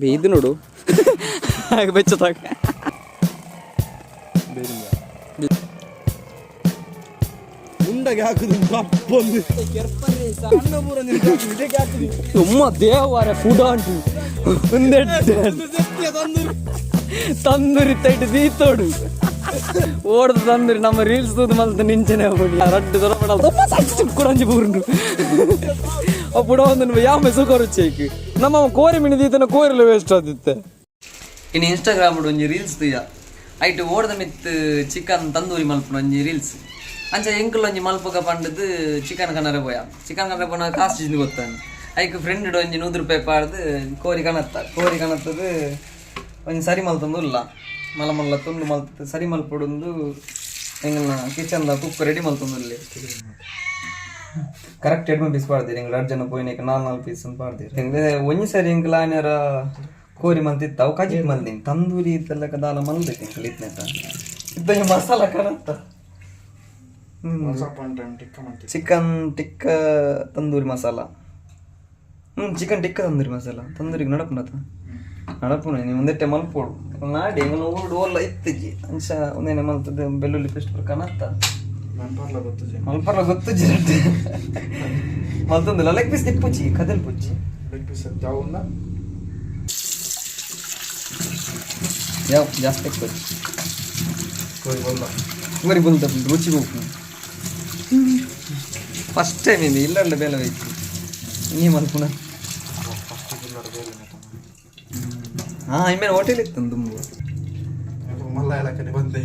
ಇದು ನೋಡು ಬೆಚ್ಚ ತಾಕ. ಮುಂಡಗೆ ಹಾಕುದು ಅಪ್ಪೊಂದು. ತುಂಬ ದೇವಾರೆ ಫುಡ್ ಅಂಟು ಒಂದೆಡ್ಡೆ ತಂದೂರಿ ತೈಟ್ ದೀತೋಡು ಓಡ್ದು ತಂದೂರಿ. ನಮ್ಮ ರೀಲ್ಸ್ ತೂದು ಮಲ್ತ ನಿಂಚನೆ ಹೋಗಿ ರಡ್ಡು ದೊರಪಡ ತುಂಬ ಸಚ್ಚು ಕುಡಂಜಿ ಬೂರುಂಡು. ಅಪ್ಪುಡ ಒಂದು ಯಾವ ಸುಖ ರುಚಿ ನಮ್ಮ ಕೋರಿ ಮಿಣಿ ದೀತನ ಕೋರಿಲ ವೇಸ್ಟ್ ಆದಿತ್ತೆ. ಇನ್ನು ಇನ್ಸ್ಟಾಗ್ರಾಮ್ ಒಂಜಿ ರೀಲ್ಸ್ ತೂಯ. ಐಟ್ ಓಡದ ಮಿತ್ ಚಿಕನ್ ತಂದೂರಿ ಮಲ್ಪುನ ಒಂಜಿ ರೀಲ್ಸ್. ಅಂಚ ಎಂಕುಲು ಒಂಜಿ ಮಲ್ಪುಗ ಪಂಡದು ಚಿಕನ್ ಕನರೆ ಪೋಯ. ಚಿಕನ್ ಕನರೆ ಪೋನ ಕಾಸ್ಟ್ ಜಿಂದು ಗೊತ್ತಾನೆ. ಐಕ್ ಫ್ರೆಂಡ್ ಒಂಜಿ 100 ರೂಪಾಯಿ ಪಾಡ್ದು ಕೋರಿ ಕನತ್ತ. ಕೋರಿ ಕನತ್ತದು ಒಂಜಿ ಸರಿ ಮಲ್ತೊಂದು ಇಲ್ಲ. ಮಲ್ಲ ಮಲ್ಲ ತುಂಡು ಮಲ್ತದ್ದು ಸರಿ ಮಲ್ಪೊಡೊಂದು ಎಂಗಲ್ನ ಕಿಚನ್ದ ಕುಕ್ ರೆಡಿ ಮಲ್ತೊಂದು. ಕರೆಕ್ಟ್ ಎಡ್ಮ ಪೀಸ್ ಪಾಡ್ತೀರಿ. ಎಂಗ್ಲ ರಡ್ಡ್ ಜನ ಪೋಯಿನ ನಾಲ್ ನಾಲ್ ಪೀಸ್ ಅಂತ ಪಾಡ್ತೀರಿ. ಒಂಜಿ ಸರಿ ಎಂಕುಲು ಆನ್ಯಾರ ಕೋರಿ ಮಲ್ತಿತ್ತು. ಅವು ಕಜಿಪ್ ಮಲ್ದಿನಿ. ತಂದೂರಿ ಇತ್ತಲ್ಲ ದಾಲ ಮಲ್ದೈತೆ ಎಂಕುಲು ಇತ್ನೆತ ಇದ್ದ ಮಸಾಲ ಕನತ್ತ. ಚಿಕನ್ ಟಿಕ್ಕ ತಂದೂರಿ ಮಸಾಲ. ಚಿಕನ್ ಟಿಕ್ಕ ತಂದೂರಿ ಮಸಾಲ. ತಂದೂರಿಗೆ ನಡಪುನತ ನಡಪುನ. ನೀವು ಒಂದೆಟ್ಟೆ ಮಲ್ಪೋಡು ನಾಡಿ. ಎಂಗಲ ಊರುಡು ಓಲ್ಲ ಇತ್ತಿಜಿ. ಅಂಚ ಒಂದೇನೆ ಮಲ್ತದ್ದು ಬೆಳ್ಳುಳ್ಳಿ ಪೇಸ್ಟ್ ಕನತ್ತ. ಮಲ್ಪರ್ಲ ಗೊತ್ತುಜ್ಜಿ. ಮಲ್ತೊಂದಿಲ್ಲ. ಲೆಗ್ ಪೀಸ್ ತಿಪ್ಪುಚಿ ಕದಲ್ ಪುಚ್ಚಿ. ಯಾವ ಜಾಸ್ತಿ ಪುಚ್ಚಿ ಕೋರಿ ಬೊಲ್ದ ರುಚಿ ಬೋಪು. ಫಸ್ಟ್ ಟೈಮ್ ಇದು ಇಲ್ಲ ಬೇಲೆ ಹೋಯ್ತು ನೀ ಮಲ್ಪುನ. ಹಾ, ಇಮ್ಮೇಲೆ ಹೋಟೆಲ್ ಇತ್ತು ದುಂಬು. ಮಲ್ಲ ಇಲಾಖೆ ಬಂದೆ.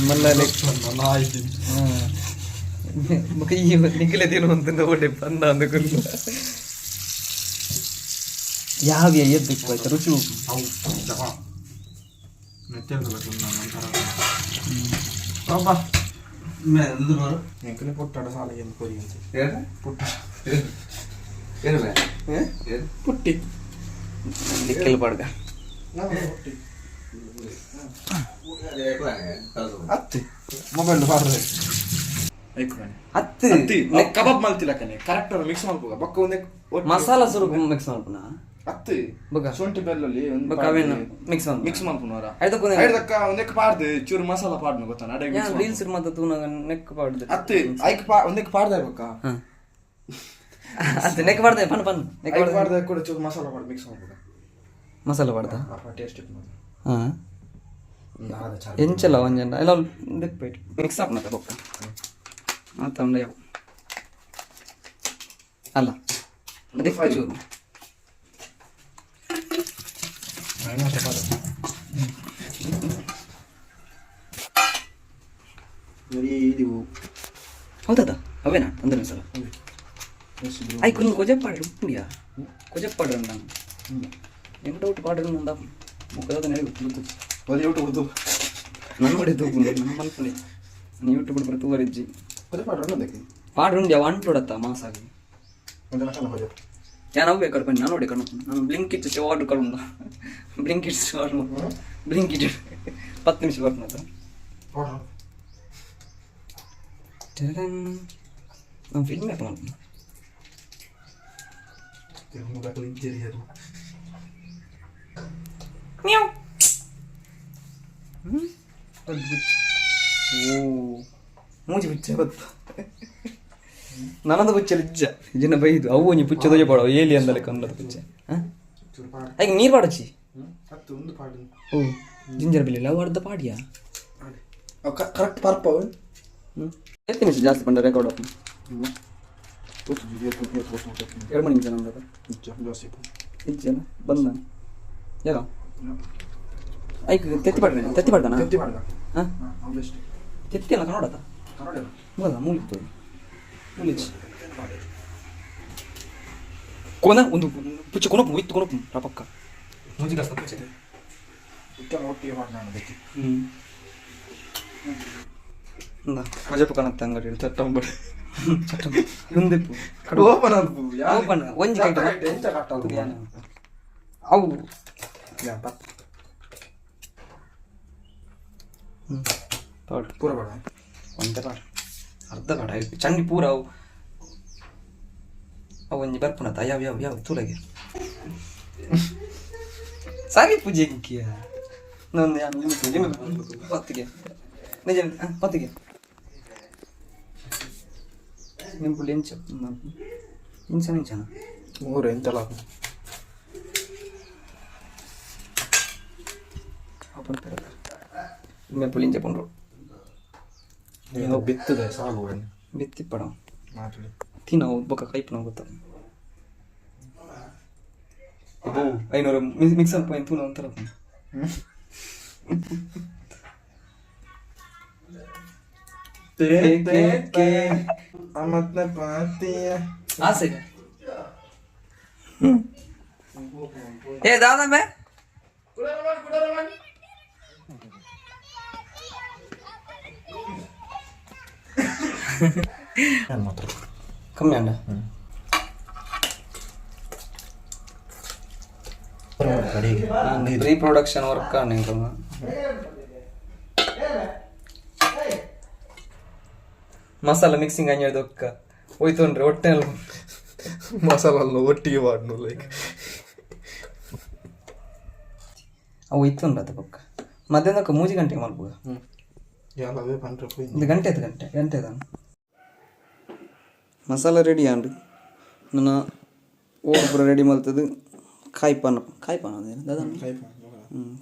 ಮಲ್ಲ. ಬೊಕ ಈ ನಿಖಿಲ ತಿನ್ನು ಅಂತ ಓಡೆ ಬಂದ ಅಂದುಕೊಂಡು ಯಾವ ಎದ್ದು ಆಯ್ತು ರುಚಿ. ಅವು ಅಬ್ಬಾ ಎಂಕಲೆ ಪುಟ್ಟಾಡ ಸಾಲಿಗೆ ಕೋರಿ ಅಂತ ಪುಟ್ಟ ಪುಟ್ಟಿ. ನಿಖಿಲ್ ಪಡ್ಗ. ಪುಟ್ಟಿ ಅತ್ತಿ ಮೊಬೈಲ್ ಬಾರ್ರೆ. ಅತ್ತು. ಕಬಾಬ್ ಮಲ್ತಿಲಕನೆ ಕರೆಕ್ಟ್ ಮಿಕ್ಸ್ ಮಲ್ಪುಗ ಬೊಕ್ಕ ಒಂದೇ. ಮಸಾಲ ಸುರು ಮಿಕ್ಸ್ ಮಲ್ಪುನ. ಅತ್ತಿ. ಬೊಕ? ಶುಂಠಿ ಬೆಳ್ಳುಳ್ಳಿ. ಬೊಕ ಅವೇನು ಮಿಕ್ಸ್ ಮಲ್ಪುನ? ಮಿಕ್ಸ್ ಮಲ್ಪುನವರ. ಐದಕ್ಕೆ ಒಂದೇ- ಐದಕ್ಕ ಒಂದಕ್ಕೆ ಪಾಡ್ದು ಚೂರು ಮಸಾಲ ಪಾಡ್ನು ಗೊತ್ತಾ ಅಡೆ. ಯಾನ್ ರೀಲ್ಸ್ ಮಾತ ತೂನಗ ನೆಕ್ ಪಾಡ್ದು. ಅತ್ತಿ, ಐಕ್ ಪಾ ಒಂದಕ್ಕೆ ಪಾಡ್ದೆ ಬೊಕ್ಕ. ಅತ್ತೆ, ನೆಕ್ ಪಾಡ್ದೆ ಪನ್ ಪನ್ ನೆಕ್. ಐಕ್ ಪಾಡ್ದೆ ಕೂಡ ಚೂರು ಮಸಾಲ ಪಾಡ್ ಮಿಕ್ಸ್ ಮಲ್ಪುಗ. ಮಸಾಲ ಪಾಡ್ದ. ಅಪ್ಪ ಟೇಸ್ಟ್ ಇತ್ತು. ಹಾ, ಎಂಚಲ ಒಂಜಂಡ ಇಲ್ಲ ದೆಪ್ಪೈಟ್ ಮಿಕ್ಸ್ ಆಪ್ನತ ಬೊಕ್ಕ ಆತ ಉಂಡ ಯಾವ ಅಲ್ಲ ದೆಪ್ಪ ಚೂರು. ಹೌದಾ? ಅವೇನಾ ತಂದೂರಿ ಮಸಾಲ? ಐಕ್ ಒಂದು ಕೊಜಪ್ಪಾಡ್ರಿ ಉಪ್ಪುಡಿಯಾ ಕೊಜಪ್ಪಾಡ್ರಿ ನಾನು ಎಂಟು ಔಟ್ ಪಾಡ್ರಿ ಅಂದ ಮುಖದ ಗೊತ್ತು. ಅದು ಯೂಟ್ಯೂಬ್ ನನ್ನ ನೋಡಿ ತೂಪುಂಡು ನನ್ನ ಮಲ್ಪುಂಡೆ. ನಾನು ಯೂಟ್ಯೂಬ್ ಬರ ತೂವರಿಜ್ಜಿ. ಕೊಜೆ ಪಾಡ್ರೆ ಅದಕ್ಕೆ. ಪಾಡ್ರಿ ಉಂಡು ಯಾವ ಅಂಟುಡತ್ತ ಮಾಸಾಗಿ. ಒಂದು ಮಸಾಲ ಕೊಜೆ. ಯಾನ್ ಅವು ಬೇಕಾದ್ರೆ ಬನ್ನಿ. ನಾನು ನೋಡಿ ಕಣ್ಣು. ನಾನು ಬ್ಲಿಂಕಿಟ್ ಆರ್ಡರ್ ಕಳುಂಡ. ಬ್ಲಿಂಕಿಟ್ ಆರ್ಡರ್, ಬ್ಲಿಂಕಿಟ್ 10 ನಿಮಿಷ ಬರ್ಪುನತ. ಪಾಡ್ರೆ. ನಾನು ಫಿಲ್ಮ್ ಯಾಕೆ ಮಲ್ಪುನ? ಇಜ್ಜರಿ. ಮ್ಯಾವ್ ಓ ಮೂಜಿ ಪುಚ್ಚೆ ಗೊತ್ತು. ನನದ ಪುಚ್ಚೆ ಇಜ್ಜ ಜಿನ ಬೈದು. ಅವು ಒಂಜಿ ಪುಚ್ಚೆ ತೋಜ ಪಾಡವ ಏಲಿ ಅಂದಲೆ ಕಂಡದ ಪುಚ್ಚೆ. ಚೂರು ಪಾಡ್. ಐಕ್ ನೀರು ಪಾಡಚಿ. ಅತ್ತು ಒಂದು ಪಾಡು. ಓ ಜಿಂಜರ್ ಬಿಲ್ಲಿ ಅವು ಅರ್ಧ ಪಾಡಿಯಾ. ಕರೆಕ್ಟ್ ಪರ್ಪ ಅವು. ಎತ್ತು ನಿಮಿಷ ಜಾಸ್ತಿ ಪಂಡ ರೆಕಾರ್ಡ್ ಆಫ್. 2 3 ನಿಮಿಷ ನಮ್ದು. ಜಾಸ್ತಿ. ಇಜ್ಜಲ್ಲ ಬಂದ ಯಾಕ ಐಕ್ ತೆತ್ತಿ ಪಾಡ್ರೆ ತೆತ್ತಿ ಪಾಡ್ದಾನ. ತೆತ್ತಿ ಪಾಡ್ದ. ಹಾಂ. ಅವು ಬೆಸ್ಟ್. ತೆತ್ತಿ ಅಲ್ಲ, ಕನ್ನಡದ. ಕನ್ನಡ. ಬಲ್ಲ ಮೂಲಿತ್ತು ಮೂಲಿಚ್ ಕೋನ ಒಂದು ಪುಚ್ಚೆ ಕೊನಪು ಇತ್ತು ಕೊನಪು ರಪಕ್ಕ ಮೂಜಿಗಾಸ್ತ ಪುಚ್ಚೆ. ಇಟ್ಟಲ್ಲ ಒಟ್ಟಿಗೆ ಮಾಡಿ ನಾನು ಅದಕ್ಕೆ. ಹ್ಞೂ ಮಜಪ್ಪ ಕಾಣತ್ತೆ ಅಂಗಡಿ. ಚಟ್ಟಂಬಡಿ. ಇಂದೆಪ್ಪು. ಓಪನ್ ಅಲ್ಪ. ಓಪನ್ ಒಂಜಿ ಕೈಟ್. ಎಂಚ ಕಟ್ಟಲ್ಲ? ಅವು ಪಾಡು. ಪೂರ ಬೇಡ. ಒಂದೇ ಪಾಡು, ಅರ್ಧ ಪಾಡ. ಚಂಡಿ ಪೂರ ಅವು ಅವು ಒಂಜಿ ಬರ್ಪುನತ ಯಾವ ಯಾವ ಯಾವ ತೂಲಗೆ. ಸರಿ ಪೂಜೆ ಇಂಕಿಯ ನಂದು ಪತ್ತಿಗೆ ನಿಜ ಪತ್ತಿಗೆ ನಿಂಪುಳ್ಳಿ ಎಂಚ ಇಂಚ ನಿಂಚನ ಮೂರು ಎಂತಲ್ಲ. ಓಪನ್ ಪೇರ ಮೆಂಪುಳ್ಳಿ ಇಂಚ ಪಂಡ್ರು. ಬಿತ್ತದೆ ಸಾಗು. ಬಿತ್ತಿಪ್ಪಡ. ಮಾತಾಡಿ. ತಿನ್ನವು ಬೊಕ್ಕ ಕೈಪುನ ಗೊತ್ತ ಓ 500 ಮಿಕ್ಸ್ ಅಪ್ ತೂನ ಒಂಥರ. ಮತ್ತೆ ಪಾತಿಯ. ಆಸೆ. ಏ ದಾದಾ ಮೇ. ಮಾತ್ರ. ಕಮ್ಮಿ ಅಂಡ. ಪ್ರೀ ಪ್ರೊಡಕ್ಷನ್ ವರ್ಕ್ ಆಂಡ್ ಮಸಾಲ ಮಿಕ್ಸಿಂಗ್ ಅಂಜಾಡ್ದೊಕ್ಕ ಹೋಯ್ತುನ್ರಿ ಹೊಟ್ಟೆ. ಮಸಾಲ ಒಟ್ಟಿಗೆ ವಾಡ್ನು ಲೈಕ್. ಅವು ಇತ್ತುನ್ರ ಅದು ಬೊಕ್ಕ ಮಧ್ಯಾಹ್ನಕ್ಕೆ 3 ಗಂಟೆಗೆ ಮಲ್ಪುಗ. ಯಾವೇ ಪಂಡ್ರೆ. ಒಂದು ಗಂಟೆ ಆಯ್ತು, ಗಂಟೆ ಗಂಟೆ ಆಯ್ತು. ಮಸಾಲ ರೆಡಿ ಆಂಡ್ ನನ್ನ ಓಡ್ ಪೂರ ರೆಡಿ ಮಲ್ತದು ಕಾಯಿ ಪಾನ್, ಕಾಯಿ ಪಾನ್ ಅದೇನು ದಾದಾ?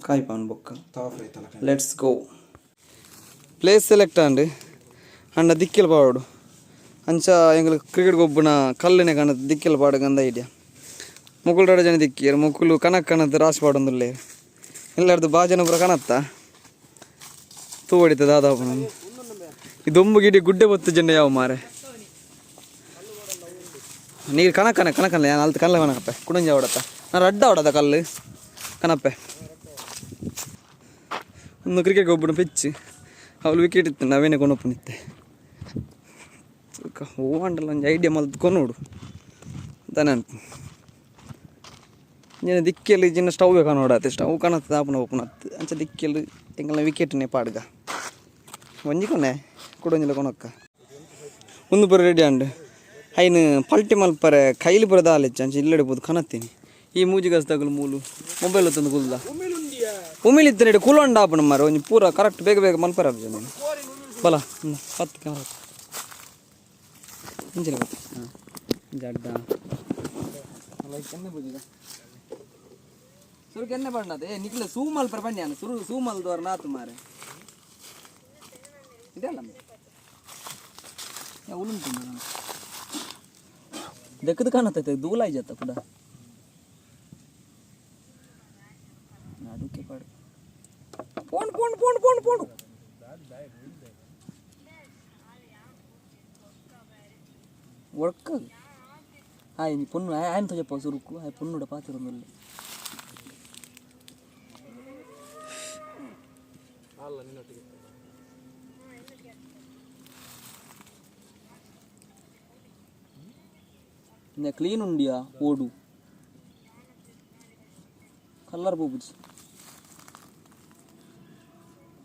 ಕಾಯಿ ಪಾನ್ ಬೊಕ್ಕ. Let's go. Place select and ಅಂಡ ದಿಕ್ಕೆಲ್ ಪಾವಡು ಅಂಚ ಎಂಗ್ಲ ಕ್ರಿಕೆಟ್ ಗೊಬ್ಬುನ ಕಲ್ಲನೆ ಕಾಣದ ದಿಕ್ಕೆಲ್ ಪಾಡಗಂದ ಐಡಿಯಾ. ಮುಕುಲ್ ರಡ ಜನ ದಿಕ್ಕಿಯರ್ ಮುಕುಲು ಕನಕ್ ಕಣದ ರಾಶಿ ಪಾಡೊಂದುಲ್ಲೆ. ಎಲ್ಲರದು ಬಾಜನ ಪೂರ ಕಣತ್ತ ತೂ ಹೊಡಿತ ದಾದಾ. ಈ ದೊಂಬು ಗಿಡಿ ಗುಡ್ಡೆ ಬತ್ತು ಜನ ಯಾವ ಮಾರೆ. ನೀರು ಕಣ ಕಣ ಕಣ ಕಣ ಅಲ್ತ ಕಲ್ಲ ಕಣಕಪ್ಪೆ ಕುಡಂಜ ಹೊಡತ್ತ ನಾನು ಅಡ್ಡ ಹೊಡದ ಕಲ್ಲು ಕಣಪ್ಪೆ. ಒಂದು ಕ್ರಿಕೆಟ್ ಗೊಬ್ಬರ ಪಿಚ್ ಅವಳು ವಿಕೆಟ್ ಇತ್ತು ನಾವೇನೆ ಕೊನೊಪ್ಪನಿತ್ತೆ. ಹೂವಂಡಲ್ಲ ಒಂಜಿ ಐಡಿಯಾ ಮಲ್ತ್ ಕೊನೋಡು ದಾನೆ ಅನ್ಪು ಜಿನ ದಿಕ್ಕೆಲ್ ಜಿನ್ನ ಸ್ಟವ್ ಕಾಣೋಡಾತೆ. ಸ್ಟವ್ ಕಾಣತ್ತ ಆಪುನ ಓಪನ್ ಆತ್ ಅಂಚ ದಿಕ್ಕೆಲ್ ಎಂಕಲ್ನ ವಿಕೆಟ್ನೆ ಪಾಡ್ಗ ಒಂಜಿ ಕೊನೆ ಕುಡೊಂಜಿಲ ಕೊನೊಕ್ಕ. ಒಂದು ಪೂರ ರೆಡಿ ಆಂಡ್ ಐನ್ ಪಲ್ಟಿ ಮಲ್ಪರೆ ಕೈಲಿ ಪೂರ ದಾಲೆಚ್ಚ ಅಂಚ ಇಲ್ಲಡೆ ಪೋದು ಕನತ್ತೀನಿ. ಈ ಮೂಜಿ ಗಸ್ದಾಗಲು ಮೂಲು ಮೊಬೈಲ್ ತಂದು ಕುಲ್ದ ಉಮಿಲ್ ಇತ್ತನೆ ಕುಲೊಂಡ ಆಪುನ ಮಾರೆ. ಒಂಜಿ ಪೂರ ಕರೆಕ್ಟ್ ಬೇಗ ಬೇಗ ಮಲ್ಪರೆ ಆಪುಜಿ ನೀನು. ಬಲ ಪತ್ತು ಕ್ಯಾಮ್ರಾ ಇಂಚಿನ ಪತ್ತು ಹಾಂ ಜಡ್ಡ ಸುರುಕು ಎಣ್ಣೆ ಬಣ್ಣದ ಏ ನಿಕ್ಲೆ ಸೂ ಮಲ್ಪರೆ ಬನ್ನಿ ಸುರು ಸೂ ಮಲ್ದವರ ನಾತು ಮಾರೆ. ಇದೆಲ್ಲ ಉಳುಂಟು ದಕ್ಕದ ಕಾಣತೈತೆ ದೂಲಾಯ್ ಜತ್ತ ಕೂಡ ನಡುಕೆ ಪಾಡು ಪೋಂಡು ಪೋಂಡು ಪೋಂಡು ಪೋಂಡು ಪೋಂಡು ವರ್ಕ್ ಆಯ್ ನೀ ಪೊಣ್ಣು ಆಯ್ನ ತೋಜಪ್ಪ ಸುರುಕು ಆಯ್ ಪೊಣ್ಣುಡ ಪಾತಿರೊಂದುಲ್ಲೆ. ಕ್ಲೀನ್ ಉಂಡಿಯಾ ಓಡು ಕಲ್ಲರ್ ಪೋಪುಜಿ.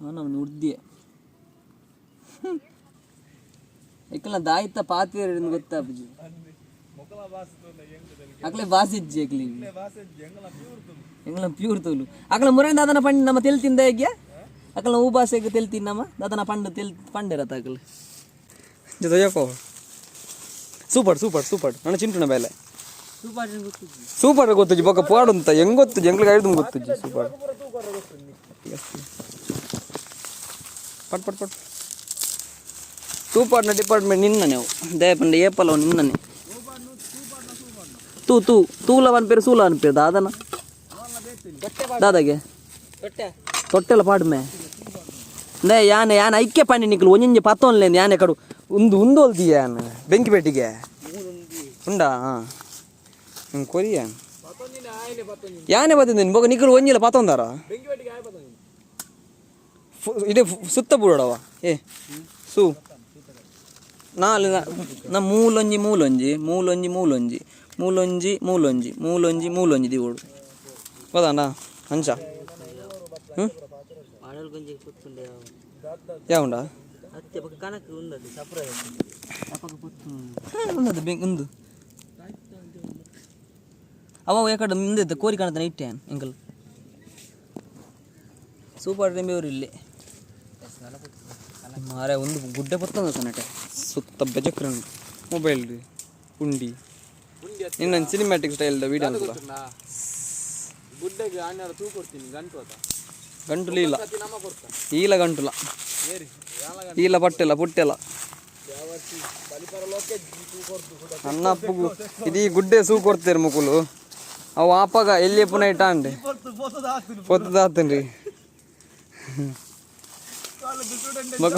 ನಮ್ಮನೆ ಉರ್ದಿಯೆ ಎಕ್ಕಲ ದಾಯಿತ ಪಾತಿರ ಗೊತ್ತಾಪುಜಿ. ಅಕ್ಲೆ ಬಾಸಿಜ್ಜಿ ಅಕ್ಲಿ ಎಂಗ್ಲ ಪ್ಯೂರ್ ತೋಲು ಅಕ್ಲ ಮುರೇ ದಾದನ ಪಂಡ್ ನಮ್ಮ ತೆಲ್ ತಿಂದ ಹೇಗೆ ಅಕ್ಲ ಹೂ ಬಾಸೆಗೆ ತೆಲ್ ತಿನ್ನಮ್ಮ ದಾದನ ಪಂಡ್ ತೆಲ್ ಪಂಡೆರತ ಅಕ್ಲ ಜೊತೆ. ಸೂಪರ್ ಸೂಪರ್ ಸೂಪರ್ ನನ್ನ ಚಿಂಟುನ ಬೇಲೆ ಸೂಪರ್ ಗೊತ್ತುಜಿ ಬೊಕ್ಕ ಪಾಡುಂತ ಹೆಂಗ್ ಗೊತ್ತುಜಿ ಎಂಗ್ಲಿಗೆ ಐದು ಗೊತ್ತುಜಿ. ಸೂಪರ್ ಪಟ್ ಪಟ್ ಪಟ್ ಸೂಪರ್ನ ಡಿಪಾರ್ಟ್ಮೆಂಟ್ ನಿನ್ನನೆ ಅವು ದಯಪಂಡ ಏಪಲವು ನಿನ್ನನೆ ತೂ ತೂ ತೂಲ ಪೇರು ಸೂಲ ಅನ್ಪೇರು ದಾದನ ದಾದಾಗೆ ತೊಟ್ಟೆಲ್ಲ ಪಾಡ್ಮೆ ನೇ ಯಾನೆ ಯಾನೆ ಐಕ್ಯ ಪಂಡಿ ನಿಕ್ಲು ಒಂಜೊಂಜಿ ಪತ್ತೊನ್ಲೇನು ಯಾನೆ ಕಡು ಉಂದು ಉಂದೋಲ್ದಿ ಯಾನ್ ಬೆಂಕಿ ಪೆಟ್ಟಿಗೆ ಉಂಡಾ ಹಾಂ ಹ್ಞೂ ಕೊರಿಯ ಯಾನೆ ಬತ್ತಿದ್ದೀನಿ ಬೊಕ ನಿಕ್ಲು ಒಂಜಿಲ ಪತ್ತೊಂದಾರ ಇಡೀ ಸುತ್ತ ಬುಡವ ಏ ಸೂ ನಾಲ್ ನ ಮೂಲೊಂಜಿ ಮೂಲೊಂಜಿ ಮೂಲೊಂಜಿ ಮೂಲೊಂಜಿ ಮೂಲೊಂಜಿ ಮೂಲೊಂಜಿ ಮೂಲೊಂಜಿ ಮೂಲೊಂಜಿ ದಿವೋಡು ಗೊತ್ತಾಂಡ ಅಂಚ ಹ್ಞೂ ಯಾವುಂಡ ಉಂದದು ಬೆಂಕ್ ಉಂದು ಅವ ಎಕಡೆ ಮುಂದೆ ಕೋರಿ ಕಾಣ್ತಾನೆ ಇಟ್ಟೆ ಎಂಕಲ್ ಸೂಪರ್ ರೆಂಬೆಯವರು ಇಲ್ಲಿ ಮಾರೆ ಒಂದು ಗುಡ್ಡೆ ಬರ್ತದ ಸನಟೆ ಸುತ್ತ ಬೆಜಕ್ರನ್ ಮೊಬೈಲ್ ಉಂಡಿ ಇನ್ನೊಂದು ಸಿನಿಮ್ಯಾಟಿಕ್ ಸ್ಟೈಲ್ದ ವೀಡಿಯೋ ಅನ್ಸುತ್ತ. ಗುಡ್ಡೆಗೆ ಅಣ್ಣಾರ ತೂ ಕೊಡ್ತೀನಿ ಗಂಟು ಅದ. ಗಂಟುಲು ಇಲ್ಲ. ನಮ್ಮ ಕೊಡ್ತಾ. ಈಲ ಗಂಟುಲ. ಈಲ ಪಟ್ಟೆಲ್ಲ ಪುಟ್ಟೆಲ್ಲ. ಅನ್ನ ಅಪ್ಪಗು ಇದೀ ಗುಡ್ಡೆ ಸೂ ಕೊಡ್ತೇರು ಮುಕುಲು ಅವು ಆಪಗ ಎಲ್ಲಿ ಪುನಃ ಇಟ್ಟಾಂಡೆ ಪೊತ್ತದಾತನ್ರಿ ಬೊಕ.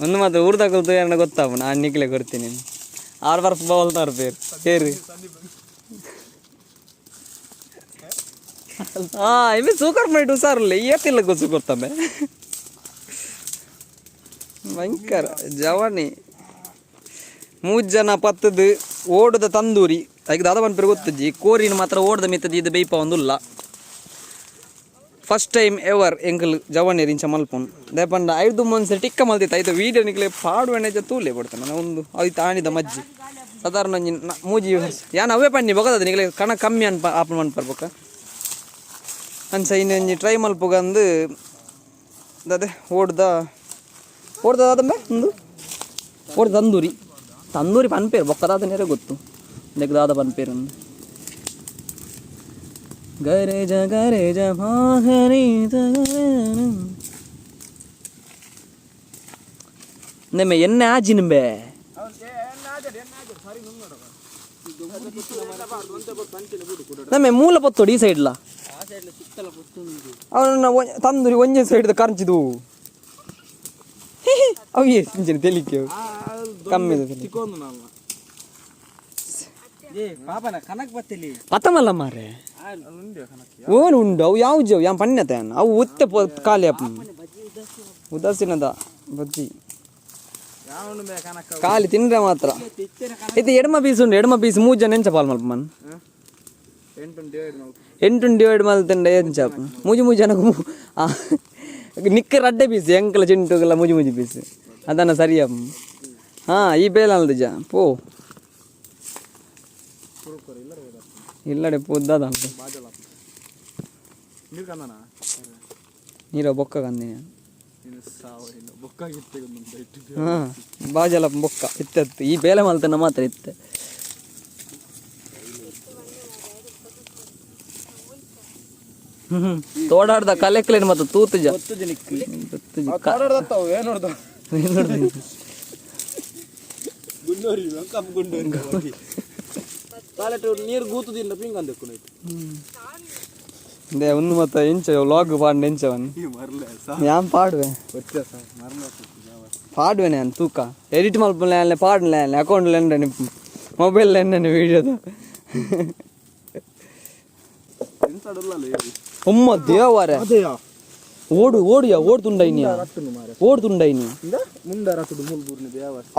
ಒಂದು ಮಾತ್ರ ಊರ್ದಾಕಲ್ ತಯಾರಣ ಗೊತ್ತಾಪ ನಾನು ನಿಕ್ಲೆ ಕೊಡ್ತೀನಿ ಆರು ವರ್ಷ ಬವಲ್ತಾರ ಪೇರು ಹೇರಿ. ಹಾ ಇವೆ ಸೂಕರ್ ಮೈಟ್ ಹುಷಾರಿಲ್ಲ ಏತಿಲ್ಲ ಗೊತ್ತು ಕೊಡ್ತಂಬೆ. ಭಯಂಕರ ಜವಾನಿ. ಮೂರು ಜನ ಪತ್ತದು ಓಡದ ತಂದೂರಿ ಐಕ್ ದಾದ ಪನ್ಪೇರು ಗೊತ್ತಜ್ಜಿ. ಕೋರಿನ ಮಾತ್ರ ಓಡದ ಮಿತ್ತದ ಇದು ಬೇಯ್ಪ ಒಂದುಲ್ಲ. ಫಸ್ಟ್ ಟೈಮ್ ಎವರ್ ಎಂಕಲ್ ಜವಾನಿ ಇಂಚ ಮಲ್ಪುನ್ ದೇಪಂಡ ಐದು ಮನ್ಸೆ ಟಿಕ್ಕ ಮಲ್ದಿತ್ತು. ಐತ ವೀಡಿಯೋ ನಿಕ್ಲೆ ಪಾಡು ಎಣ್ಣೆ ತೂಲೆ ಪಡ್ತಾನೆ ಒಂದು ಐತ ಆಣಿದ ಮಜ್ಜಿ ಸಾಧಾರಣ ಒಂಜಿ ಮೂಜಿ ಯಾನ್ ಅವೇ ಪನ್ನಿ ಬೊಕದ ನಿಕ್ಲೆ ಕಣ ಕಮ್ಮಿ ಅನ್ಪ ಆಪನ್ ಮನ್ಪರ್ ಬೊಕ ಅಂಚ ಇನ್ನೊಂಜಿ ಟ್ರೈ ಮಲ್ಪುಗಂದು ದಾದೆ ಓಡ್ದ ಓಡ್ದ ದಾದಂಬೆ ಒಂದು ಓಡ್ದ ತಂದೂರಿ ತಂದೂರಿ ಪನ್ಪೇರು ಬೊಕ್ಕದಾದ ನೇರ ಗೊತ್ತು ದೆಕ್ ದಾದ ಪನ್ಪೇರು. ಗರೆ ಜ ಗರೆ ಜ ಮಾಹರಿ ನಿಮ್ಮೆ ಎಣ್ಣೆ ಆಜಿ ನಿಂಬೆ. ನಮ್ಮ ಮೂಲ ಪತ್ತೋಡಿ ಈ ಸೈಡ್ಲ ಅವನ ತಂದೂರಿ ಒಂಜೆ ಸೈಡ್ ಕರ್ಚಿದು ಅವು ಇಂಚಿನ ತೆಲಿಕೆ ಕಮ್ಮಿ. ಪಾಪನ ಕನಕ್ ಬತ್ತಿಲಿ. ಪತ್ತಮಲ್ಲ ಮಾರೆ ಓನು ಉಂಡು ಅವು ಯಾವ ಜವ್ ಯಾನ್ ಪಣ್ಯತೆ ಅವು ಉತ್ತೆ ಖಾಲಿ ಅಪ್ಪ ಉದಾಸೀನದ ಬಜ್ಜಿ ಖಾಲಿ ತಿಂದ್ರೆ ಮಾತ್ರ. ಇದು ಎಡಮ ಪೀಸ್ ಉಂಡು ಎಡಮ ಪೀಸ್ ಮೂರು ಜನ ಎಂಚ ಪಾಲ್ ಮಲ್ಪ ಮನ್. ಎಂಟು ಡಿವೈಡ್ ಮಲ್ತಂಡೆ ಎಂಚ ಮೂಜಿ ಮೂಜಿ ಜನకు ನಿಕ್ಕ ರಡ್ಡೆ ಪೀಸ್ ಎಂಕಲ ಚಿಂಟುಗಲ ಮೂಜಿ ಮೂಜಿ ಪೀಸ್ ಅದನ್ನ ಸರಿಯ. ಹಾ ಈ ಬೇಲ ಅಲ್ದಿಜ ಪೋ ಇಲ್ಲಡೆ ಪೋದ್ದಾದ ನೀರ ಬೊಕ್ಕ ಕಂದಿನಿ. ಹಾ ಬಾಜಲ ಬೊಕ್ಕ ಇತ್ತತ್ತು ಈ ಬೇಲೆ ಮಲ್ತನ ಮಾತ್ರ ಇತ್ತೆ. ತೋಡಾಡ್ದ ಕಲೆಕ್ಲೇನು ಮತ್ತು ತೂತುಜ. ನೀರು ಗೂತುದಿಲ್ಲ ಪಿಂಗ್ ಅಂದಕ್ಕು. They ಒಂದು ಮತ್ತೆ ಎಂಚ ಲಾಗ್ ಪಾಡ್ ಎಂಚವನ್ ಯಾನ್ ಪಾಡುವೆ ಪಾಡುವೆ ನಾನು ತೂಕ ಎಡಿಟ್ ಮಲ್ಪಲ್ಲ ಪಾಡಲೆ ಅಕೌಂಟ್ ಲೆಂಡ ಮೊಬೈಲ್ ಲೆಂಡ ವೀಡಿಯೋದ. ಉಮ್ಮ ದೇವರೇ ಓಡು ಓಡಿಯ ಓಡ್ತುಂಡೈನಿ ಓಡ್ತುಂಡೈನಿ.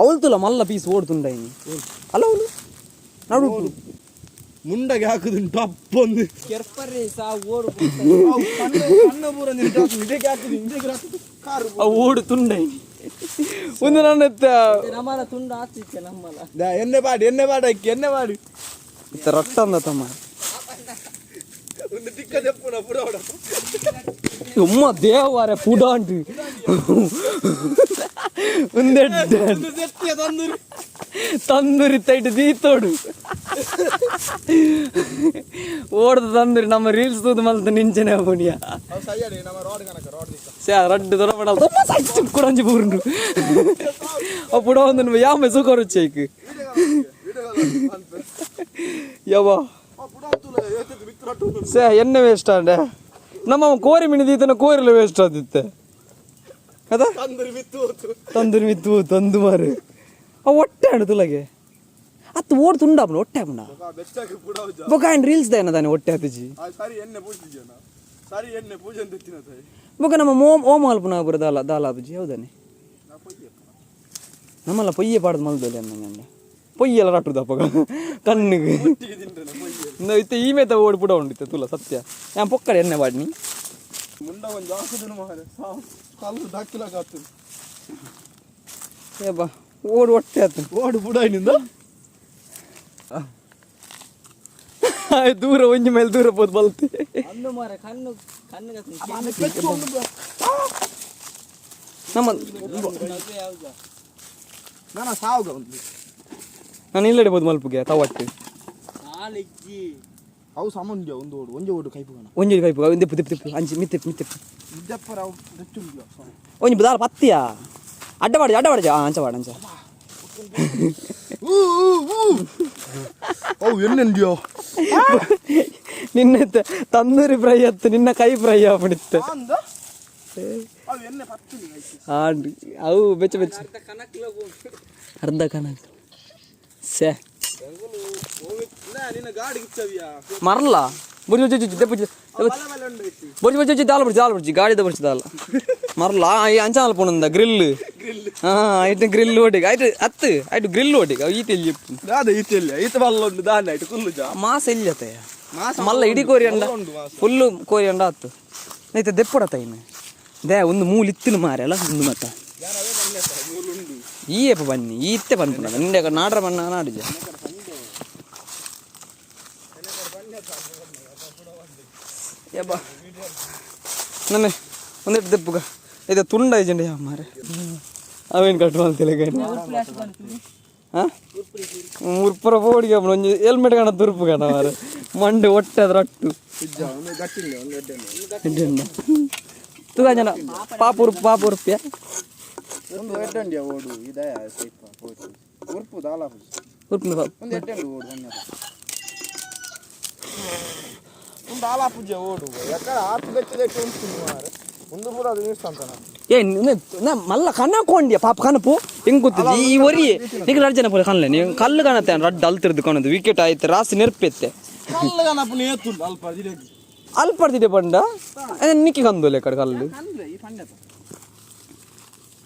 ಅವಳ್ತುಲ ಮಲ್ಲ ಪೀಸ್ ಓಡ್ತುಂಡೈನಿ ಅಲ್ಲ ಅವಳು ನಡು. ಮುಂಡಗೆ ಹಾಕುದು ಟಪ್ಪೊಂದು. ಕೆರ್ಪರ್ರೆ ಸಾ ಓಡು. ಅವು ಓಡು ತುಂಡೈನಿ ಒಂದು ನನ್ನ ನಮ್ಮಲ ತುಂಡು ಆಗ್ತಿತ್ತೆ ನಮ್ಮಲ. ಎಣ್ಣೆ ಪಾಡು ಎಣ್ಣೆ ಪಾಡು ಅಕ್ಕಿ ಎಣ್ಣೆ ಪಾಡು. ಇತ್ತ ರಕ್ತ ಅಂದ ತಮ್ಮ. ಒಂದು ಟಿಕ್ಕ ಚೆಪ್ಪುನ ಪುರ. ಉಮ್ಮ ದೇವರೇ ಪುಡಾಂಡು ಒಂದೆಡ್ಡೆ ತಂದೂರಿ ತಂದೂರಿ ತೈಟ್ ದೀತೋಡು ಓಡ್ದ ತಂದೂರಿ ನಮ್ಮ ರೀಲ್ಸ್ ತೂದು ಮಲ್ತ ನಿಂಚನೆ ಪುಣಿಯ. ಸೇ ರಡ್ಡು ದೊರಪಡ ತುಂಬ ಕುಡಂಜಿ ಪೂರ್ಣು ಅವು ಪುಡ ಒಂದು ಯಾಮೆ ಸುಖ ರುಚಿ ಯವ್ವ. ಸೇ ಎಣ್ಣೆ ವೇಸ್ಟ್ ಆಂಡೆ ನಮ್ಮ ಕೋರಿ ಮಿಣಿ ದೀತನ ಕೋರಿಲ ವೇಸ್ಟ್ ಆದಿತ್ತೆ ಅದ. ತಂದೂರಿ ಬಿತ್ತು. ತಂದೂರಿ ಮಿತ್ತು ತಂದು ಮಾರು ಅವು ಹೊಟ್ಟೆ ಆಂಡು ತುಲಗೆ ಅತ್ತು ಓಡ್ ತುಂಡಾಪನ ಹೊಟ್ಟೆ ಆಪುಂಡ ಬೊಕ ಆಂಡ್ ರೀಲ್ಸ್ ದಾಯನ ತಾನೆ ಹೊಟ್ಟೆ ಆತುಜಿ. ಸರಿ ಎಣ್ಣೆ ಪೂಜಿದ್ಯನ ಸರಿ ಎಣ್ಣೆ ಪೂಜೆ ತೆತ್ತಿನ ತಾಯಿ. ಬೊಕ ನಮ್ಮ ಮೋಮ್ ಓಮ್ ಅಲ್ಪನ ಪುರ ದಾಲ ದಾಲ ಆಪುಜಿ ಹೌದಾನೆ ನಮ್ಮಲ್ಲ ಪೊಯ್ಯೆ ಪಾಡ್ದು ಮಲ್ದೊಲಿ ಅಂದಂಗಂಡ ಪೊಯ್ಯೆಲ್ಲ ರಟ್ಟುದು ಅಪ್ಪಗ ಕಣ್ಣಿಗೆ ಇತ್ತೆ ಈ ಮೇತ ಓಡ್ ಪುಡ ಉಂಡಿತ್ತೆ ತುಲ ಸತ್ಯ ಯಾನ್ ಪೊಕ್ಕಡೆ ಎಣ್ಣೆ ಪಾಡ್ನಿ. ಮುಂಡ ಒಂದು ಹಾಕುದನು ಮಾರೆ ಕಲ್ಲು ದಾಖಲಾಗತ್ತು. ಏ ಬಾ ಓಡ್ ಹೊಟ್ಟೆ ಆತು. ಓಡು ಪುಡ ಇನ್ನಿಂದ. ದೂರ ಒಂಜಿ ಮೇಲೆ ದೂರ ಪೋದು ಬಲ್ತೆ. ಅಂದು ಮಾರ ಕಣ್ಣು ಕಣ್ಣು. ನಮ್ಮ ನಾನು ಸಾವುಗ ಒಂದು. ನಾನು ಇಲ್ಲಡೆ ಬೋದು ಮಲ್ಪುಗೆ ತವಟ್ಟು. ನಾಲೆಜ್ಜಿ. ಅವು ಸಾಮಾನ್ಯ ಒಂದು ಓಡು, ಒಂಜಿ ಓಡು ಕೈಪುಗನ. ಒಂಜಿ ಕೈಪು ದೆಪ್ಪು ದೆಪ್ಪು ದೆಪ್ಪು ಅಂಚಿ ಮಿತ್ತೆಪ್ಪು ಮಿತ್ತೆಪ್ಪು. ಇದ್ದಪ್ಪರ ಅವು ಬೆಚ್ಚುಂಡು. ಒಂಜಿ ಬದಾಲ ಪತ್ತಿಯಾ ಅಡ್ಡ ಪಾಡಿ ಅಡ್ಡ ಪಾಡಿ. ಅಂಚ ಪಾಡು ಅಂಚ. ಅವು ಎಣ್ಣೆಂಡಿಯೋ. ನಿನ್ನ ತಂದೂರಿ ಫ್ರೈ ಅತ್ತು, ನಿನ್ನ ಕೈ ಫ್ರೈ ಆಪಣಿತ್ತೆ. ಅಂದ ಅವು ಎಣ್ಣೆ ಪತ್ತು. ಆಂಡ್ ಅವು ಬೆಚ್ಚ ಬೆಚ್ಚ. ಅರ್ಧ ಕಣಕ್ ಸೆ. ನಿನ್ನ ಗಾಡಿ ಗಿಚ್ಚವಿಯಾ? ಮರಲ್ಲ ಬುರ್ಜಿ ಬುರ್ಜಿ ದೆಪ್ಪು. ಬುರ್ಜಿ ಬುರ್ಜಿ ದಾಲ ಬುರ್ಜಿ ದಾಲ ಬುರ್ಜಿ ಗಾಡಿದ ಬುರ್ಜಿ ದಾಲ ಮರಲ್ಲ. ಅಂಚಾಲ ಪೋಣಂದ ಗ್ರಿಲ್. ಹಾ, ಐಟ್ ಗ್ರಿಲ್ ಓಟಿಗೆ ಐಟ್ ಅತ್ತು ಐಟ್ ಗ್ರಿಲ್ ಓಟಿಗೆ ಅವು ಈತ ಎಲ್ಲಿ? ದಾದ ಈತ ಇಲ್ಲ, ಈತ ಬಲ್ಲ ಉಂಡು ದಾನ ಐಟ್ ಕುಲ್ಲು ಜಾ. ಮಾಸ ಎಲ್ಲಿ? ಮಲ್ಲ ಇಡೀ ಕೋರಿ ಅಂಡ. ಫುಲ್ಲು ಕೋರಿ ಅಂಡ ಆತು. ನೈತ ದೆಪ್ಪಡತ ಇನ್ನು they ಒಂದು ಮೂಲು ಇತ್ತಿನ ಮಾರೆ ಅಲ್ಲ ಒಂದು ಮತ್ತ ಈ ಏಪ ಬನ್ನಿ ಈತ್ತೆ ಪನ್ಪುನ ನಿಂಡೆ ನಾಡ್ರ ಬಣ್ಣ ನಾಡಿಜ. ಯಬ್ಬ, ನಮ್ಮೆ ಒಂದೆಟ್ಟು ದೆಪ್ಪುಗ ಇದು ತುಂಡ ಐಜಂಡಿ ಮಾರೆ. ಅವೇನು ಕಟ್ ಮಾಡ್ತಿಲ್ಲ? ಹಾಂ, ಉರ್ಪುರ ಪೋಡಿಗೆ ಒಂಜಿ ಹೆಲ್ಮೆಟ್ ಕಾಣ ತುರ್ಪು ಕಾಣ ಮಾರೆ. ಮಂಡೆ ಹೊಟ್ಟೆ ಅದ್ರ ಅಟ್ಟು. ತುಗ ಜನ ಪಾಪ ಉರುಪು ಪಾಪ ಉರುಪಿಯ. ಒಂದು ಎಡ್ಡಂಡಿಯ ಓಡು ಇದಯ ಸ್ವಲ್ಪ ಉರ್ಪು ದಾಲ. ಉರುಪು. ಒಂದು ಎಡ್ಡಂಡಿ ಓಡು ಒಂದು ಆಲಾಪುಜ ಓಡು. ಎక్కడ ಆತು ಬೆಚ್ಚದಕ್ಕೆ ಉಂಟು ಮಾರೆ. ಒಂದು ಪೂರ ಅದು ಅಂತಾನ. ಏ, ಮಲ್ಲ ಕಣ್ಣ ಕೊಂಡಿಯ ಪಾಪ ಕನಪು ಹೆಂಗ್ ಗೊತ್ತಿದೆ ಈ ಒರಿ ನಿಗ್ ರಡ್ ಜನ ಪೋಲೆ ಕಣ್ಲೆ ನೀವು ಕಲ್ಲು ಕಾಣತ್ತೆ. ರಡ್ಡ್ ಅಲ್ತಿರ್ದು ಕಾಣದು ವಿಕೆಟ್ ಆಯ್ತು ರಾಸಿ ನೆರ್ಪೆತ್ತೆ. ಕಲ್ಲು ಕನಪು ಏತುಂಡು ಅಲ್ಪ ದಿಡಗಿ. ಅಲ್ಪಡ್ತಿದೆ ಪಂಡ ನಿಕ್ಕಿ ಕಂದೋಲೆ ಕಡೆ ಕಲ್ಲು. ಈ ಪಂಡ್ಯತ.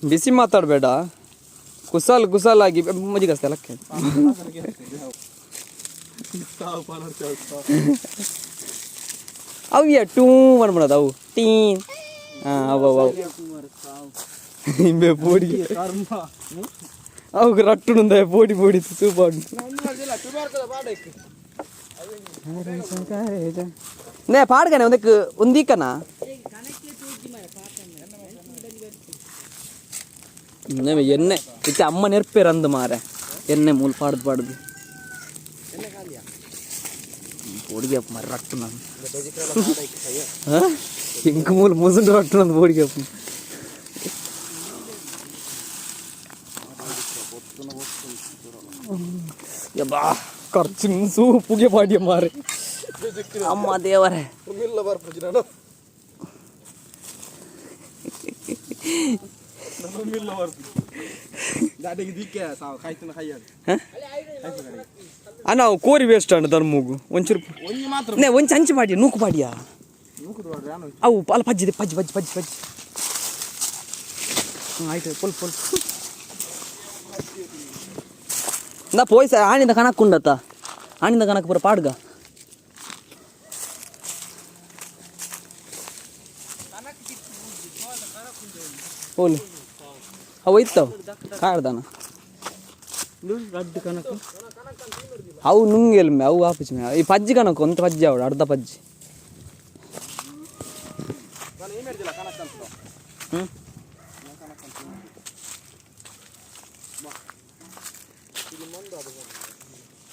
ಬಿಸಿ ಮಾತಾಡಬೇಡ. ಕುಸಾಲ್ ಕುಸಾಲ್ ಆಗಿ ಮಜ್ಜಿಗಸ್ತೆ ಲಕ್ಕೆ. ಅವು ಟೂ ಮಾಡ್ಬಿಡೋದು ಅವು ಟೀ. ಹಾಂ, ಅವು ಅವು ಅವು ಇಂಬೆ ಪೋಡಿ ಅವು ರಟ್ಟುನುಂದ ಪೋಡಿ ಪೋಡಿ ಸೂಪರ್. ನೇ ಪಾಡ್ಗನೆ ಒಂದಕ್ಕೆ ಒಂದೀಕನ ಎಣ್ಣೆ ಇತ್ತೆ ಅಮ್ಮ ನೆರ್ಪೇರ್ ಅಂದು ಮಾರೆ. ಎಣ್ಣೆ ಮೂಲ ಪಾಡ್ದು ಪಾಡ್ದು ಪೋಡಿಗೆ ಮಾರೆ ರಟ್ಟು ನಾನು ಇಂಕ ಮೂಲ ಮುಸುಂಡು ರಟ್ಟು ನಂದು ಪೋಡಿಗೆ. ಯಬ್ಬಾ, ಖರ್ಚು ಸೂಪುಗೆ ಪಾಡಿಯ ಮಾರೆ ಅಮ್ಮ ದೇವರೇ. ಮಿಲ್ಲ ಬರ್ಪುಜಿ ನಾನು ಮಿಲ್ಲ ಬರ್ಪುಜಿ ದಾಟಿಗೆ ದಿಕ್ಕೆ ಸಾವು ಕಾಯ್ತನ ಕೈಯಾಡು. ಅಣ್ಣ, ಅವು ಕೋರಿ ವೇಸ್ಟ್ ಅಣ್ಣ ಧರ್ಮಗು ಒಂಚೂರು. ಒಂಜಿ ಮಾತ್ರ. ನೇ ಒಂಚು ಅಂಚು ಮಾಡಿ ನೂಕು ಪಾಡಿಯಾ. ನೂಕುದು ಬಾಡ್ರಿ ನಾನು. ಅವು ಅಲ್ಲ ಪಜ್ಜಿದೆ ಪಜ್ಜಿ ಪಜ್ಜಿ ಪಜ್ಜಿ ಪಜ್ಜಿ. ಹ್ಞೂ ಆಯ್ತು ಫುಲ್ ಫುಲ್ ನಾ ಪೋಯ್ ಸರ್. ಆಣಿಂದ ಕಣಕ್ ಉಂಡತ್ತ, ಆಣಿಂದ ಕಣಕ್ ಪೂರ ಪಾಡ್ಗ. ಹೋಲಿ ಅವು ಇತ್ತವು ಕಾಡ್ದಾನ. ರಡ್ಡು ಕನಕು. ಅವು ನುಂಗೆಲ್ಮೆ ಅವು ಆಪುಜಿ ಮೆ. ಈ ಪಜ್ಜಿ ಕಣಕ್ ಒಂತ ಪಜ್ಜಿ ಅವಡು ಅರ್ಧ ಪಜ್ಜಿ. ನಾನು ಏನ್ ಹೇಳ್ತಿಲ್ಲ ಕಣಕ್ ಅಂತ. ಹ್ಞೂ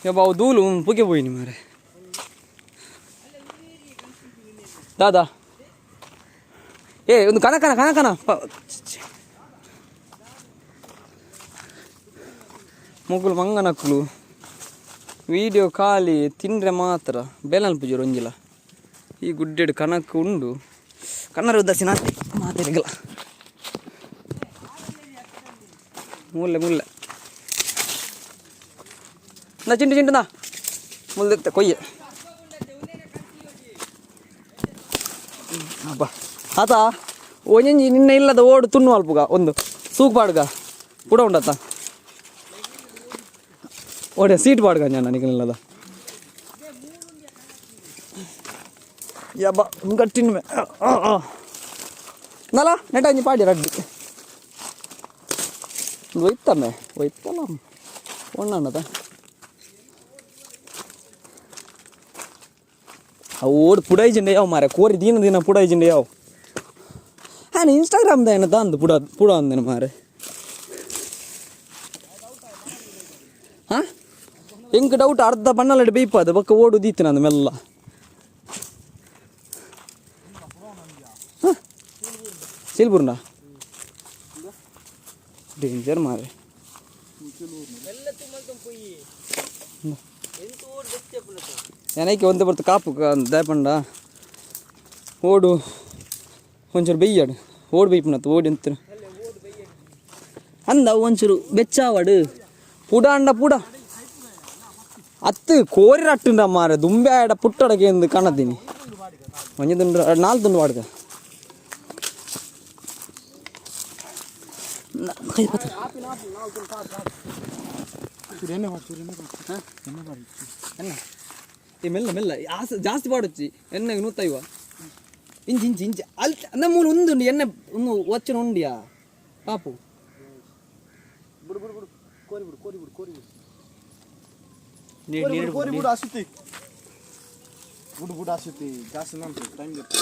ಯಬ್ಬ, ಅವು ದೂಲು ಪುಗೆ ಪೋಯಿನಿ ಮಾರೆ. ದಾದಾ ಏ ಒಂದು ಕನಕನ ಕನಕನ ಮೊಗುಲು ಮಂಗನಕ್ಕಲು ವೀಡಿಯೋ ಖಾಲಿ ತಿಂದ್ರೆ ಮಾತ್ರ ಬೇಲನ್ ಪೂಜೆ ಒಂಜಿಲ. ಈ ಗುಡ್ಡೆಡು ಕನಕ್ ಉಂಡು ಕನ್ನಡ ಉದ್ದಾಸಿನ ಮಾತಾಡಿಗಲ್ಲ. ಮೂಲೆ ಮೂಲೆ ನಾ ಚಿಂಟು ಚಿಂಟು ನಾ ಮುಲ್ದೆತ್ತ ಕೊಯ್ಯ ಅಬ್ಬಾ ಆತ ಒಂಜೊಂಜಿ ನಿನ್ನ ಇಲ್ಲದ ಓಡು ತುಣ್ಣು ಅಲ್ಪುಗ ಒಂದು ಸೂಕ್ ಪಾಡ್ಗ ಕೂಡ ಉಂಡತ್ತ ಓಡೆ ಸೀಟ್ ಪಾಡ್ಗ ನಾನು ನಿಖಿಲ್ಲದ ಯಬ್ಬ ಗಟ್ಟಿನ ನಲ ನೆಟ ಒಂಜಿ ಪಾಡಿ ರಡ್ಡಿ ಒಯ್ತಮ್ಮೆ ಒಯ್ತಲ್ಲ ಒಣ್ಣದ. ಅವು ಓಡ್ ಪುಡೈಜಿಂಡ ಯಾವ ಮಾರೆ ಕೋರಿ ದಿನ ದಿನ ಪುಡೈಜಿಂಡ ಯಾವ ಹಾಂ ಇನ್ಸ್ಟಾಗ್ರಾಮ್ದ ಏನ ದಾಂದು ಪುಡ ಪುಡ ಅಂದೇನು ಮಾರೆ. ಹಾಂ ಎಂಕ್ ಡೌಟ್ ಅರ್ಧ ಬಣ್ಣಲಡ್ ಬೇಯ್ಪಾದ ಬೊಕ್ಕ ಓಡು ದೀತಿನ ಅಂದ್ ಮೆಲ್ಲ. ಹಾಂ ಸಿಲ್ಬುರ್ನ ಡೇಂಜರ್ ಮಾರೆ. ಏನಕ್ಕೆ ಒಂದೇ ಬರ್ತು ಕಾಪು ದಯಪಂಡ ಓಡು ಒಂಚೂರು ಬೆಯ್ಯಾಡು ಓಡು ಬೇಯ್ಪುನತ್ತು ಓಡಿ ಅಂತ ಅಂದ ಒಂಚೂರು ಬೆಚ್ಚಾವಡು ಪುಡ ಅಂಡ ಪುಡ ಅತ್ತು ಕೋರಿ ರಟ್ಟುಂಡ ಮಾರೆ ದುಂಬೆ ಆಡ ಪುಟ್ಟಡಕ್ಕೆ ಎಂದು ಕಾಣತೀನಿ ಒಂಜಿ ತುಂಡು ನಾಲ್ಕು ತುಂಡು ವಾಡ್ಕ ಕೈ ಪತ್ರ. ಏ ಮೆಲ್ಲ ಮೆಲ್ಲ ಆಸ ಜಾಸ್ತಿ ಪಾಡೊಚ್ಚಿ ಎಣ್ಣೆಗೆ ನೂತೈವ ಇಂಚಿ ಇಂಚಿ ಇಂಚಿ ಅಲ್ತ ನಮ್ಮ ಮೂಲು ಒಂದು ಎಣ್ಣೆ ಒಂದು ವಚ್ಚನ ಉಂಡಿಯಾ ಪಾಪು. ಬಿಡು ಬಿಡು ಬಿಡು ಕೋರಿ ಬಿಡು ಕೋರಿ ಬಿಡು ಕೋರಿ ಬಿಡು. ನೀರು ನೀರು ಕೋರಿ ಬಿಡು ಅಸುತಿ ಬಿಡು ಬಿಡು ಅಸುತಿ ಜಾಸ್ತಿ ನಾನು ಟೈಮ್ ಬೇಕು.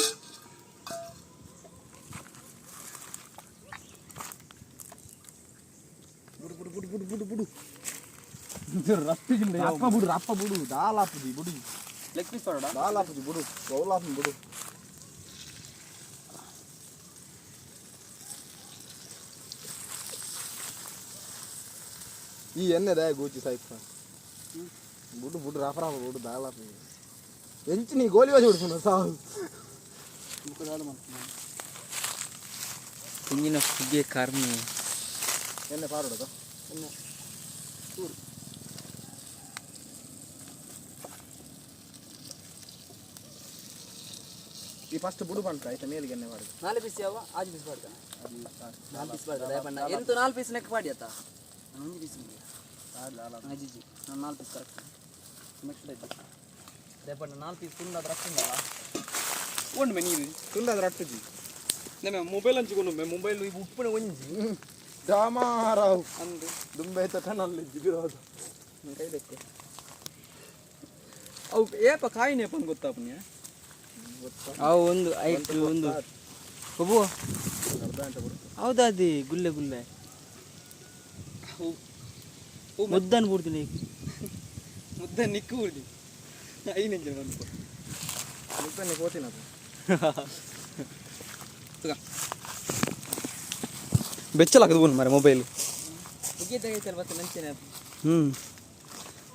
ಬಿಡು ಬಿಡು ಬಿಡು ಬಿಡು ಬಿಡು ಬಿಡು ರಪ್ಪ ಬಿಡು ರಪ್ಪ ಬಿಡು ದಾಲ್ ಹಾಪುದಿ ಬಿಡು. ಲೆಗ್ ಪೀಸ್ ಪಾಡೋಡ. ದಾಲ್ ಹಾಪುದಿ ಬಿಡು ಬೌಲ್ ಹಾಪು ಬಿಡು. ಈ ಎಣ್ಣೆದ ಗೂಚಿ ಸಾಯ್ಪ ಬಿಡು ಬಿಡು ರಾಪ ರಾಪ ಬಿಡು ದಾಲ್ ಹಾಪುದಿ ಎಂಚು ನೀ ಗೋಲಿ ವಾಜಿ ಬಿಡ್ಪುನ ಸಾವು. ತೆಂಗಿನ ಪುಗೆ ಕರ್ಮೆ. ಎಣ್ಣೆ ಪಾರೋಡದ ಈ ಫಸ್ಟ್ ಬುಡು ಬಂತ ಆಯ್ತಾ ಮೇಲಿಗೆ ಎಣ್ಣೆ ಪಾಡು. ನಾಲ್ಕು ಪೀಸ್ ಯಾವ ಆಜು ಪೀಸ್ ಪಾಡ್ಕ ನಾಲ್ಕು ಪೀಸ್ ಪಾಡ್ಕ ದಯಪಂಡ ಎಂತ ನಾಲ್ಕು ಪೀಸ್ ನೆಕ್ ಪಾಡಿ ಆತ ನಾನು ಒಂದು ಪೀಸ್ ಅಜ್ಜಿ ನಾನು ನಾಲ್ಕು ಪೀಸ್ ಕರೆಕ್ಟ್ ಮೆಟ್ಲ ದಯಪಂಡ ನಾಲ್ಕು ಪೀಸ್ ತುಂಡಾದ ರಕ್ಕಂದಲ್ಲ ಒಂದು ಮೆ ನೀರು ತುಂಡಾದ ರಟ್ಟುಜಿ. ನಮ್ಮ ಮೊಬೈಲ್ ಹಂಚಿಕೊಂಡು ಮೊಬೈಲ್ ಈಗ ಉಪ್ಪಿನ ಒಂಜಿ ಡಾಮಾರಾವ್ ಅಂದು ದುಂಬೆ ತಟನಲ್ಲಿ ಜಿಬಿರೋದು. ಕೈ ಬೇಕು ಅವು ಏಪ ಕಾಯಿನೇಪ ಅಂತ ಗೊತ್ತಾಪುಣ್ಯ. ಅವು ಒಂದು ಐಟ್ ಒಂದು ಒಬ್ಬು ಹೌದಾದಿ ಗುಲ್ಲೆ ಗುಲ್ಲೆ ಮುದ್ದನ್ ಬೂಡ್ತೀನಿ. ಮುದ್ದೆ ನಿಕ್ಕು ಊರ್ದಿ ಐದು ನಿಮಿಷ ಬಂತು. ಮುದ್ದನ್ನೇ ಕೋತಿನದು. ಬೆಚ್ಚಲಾಗದು ಬನ್ ಮಾರೆ ಮೊಬೈಲ್. ಹ್ಞೂ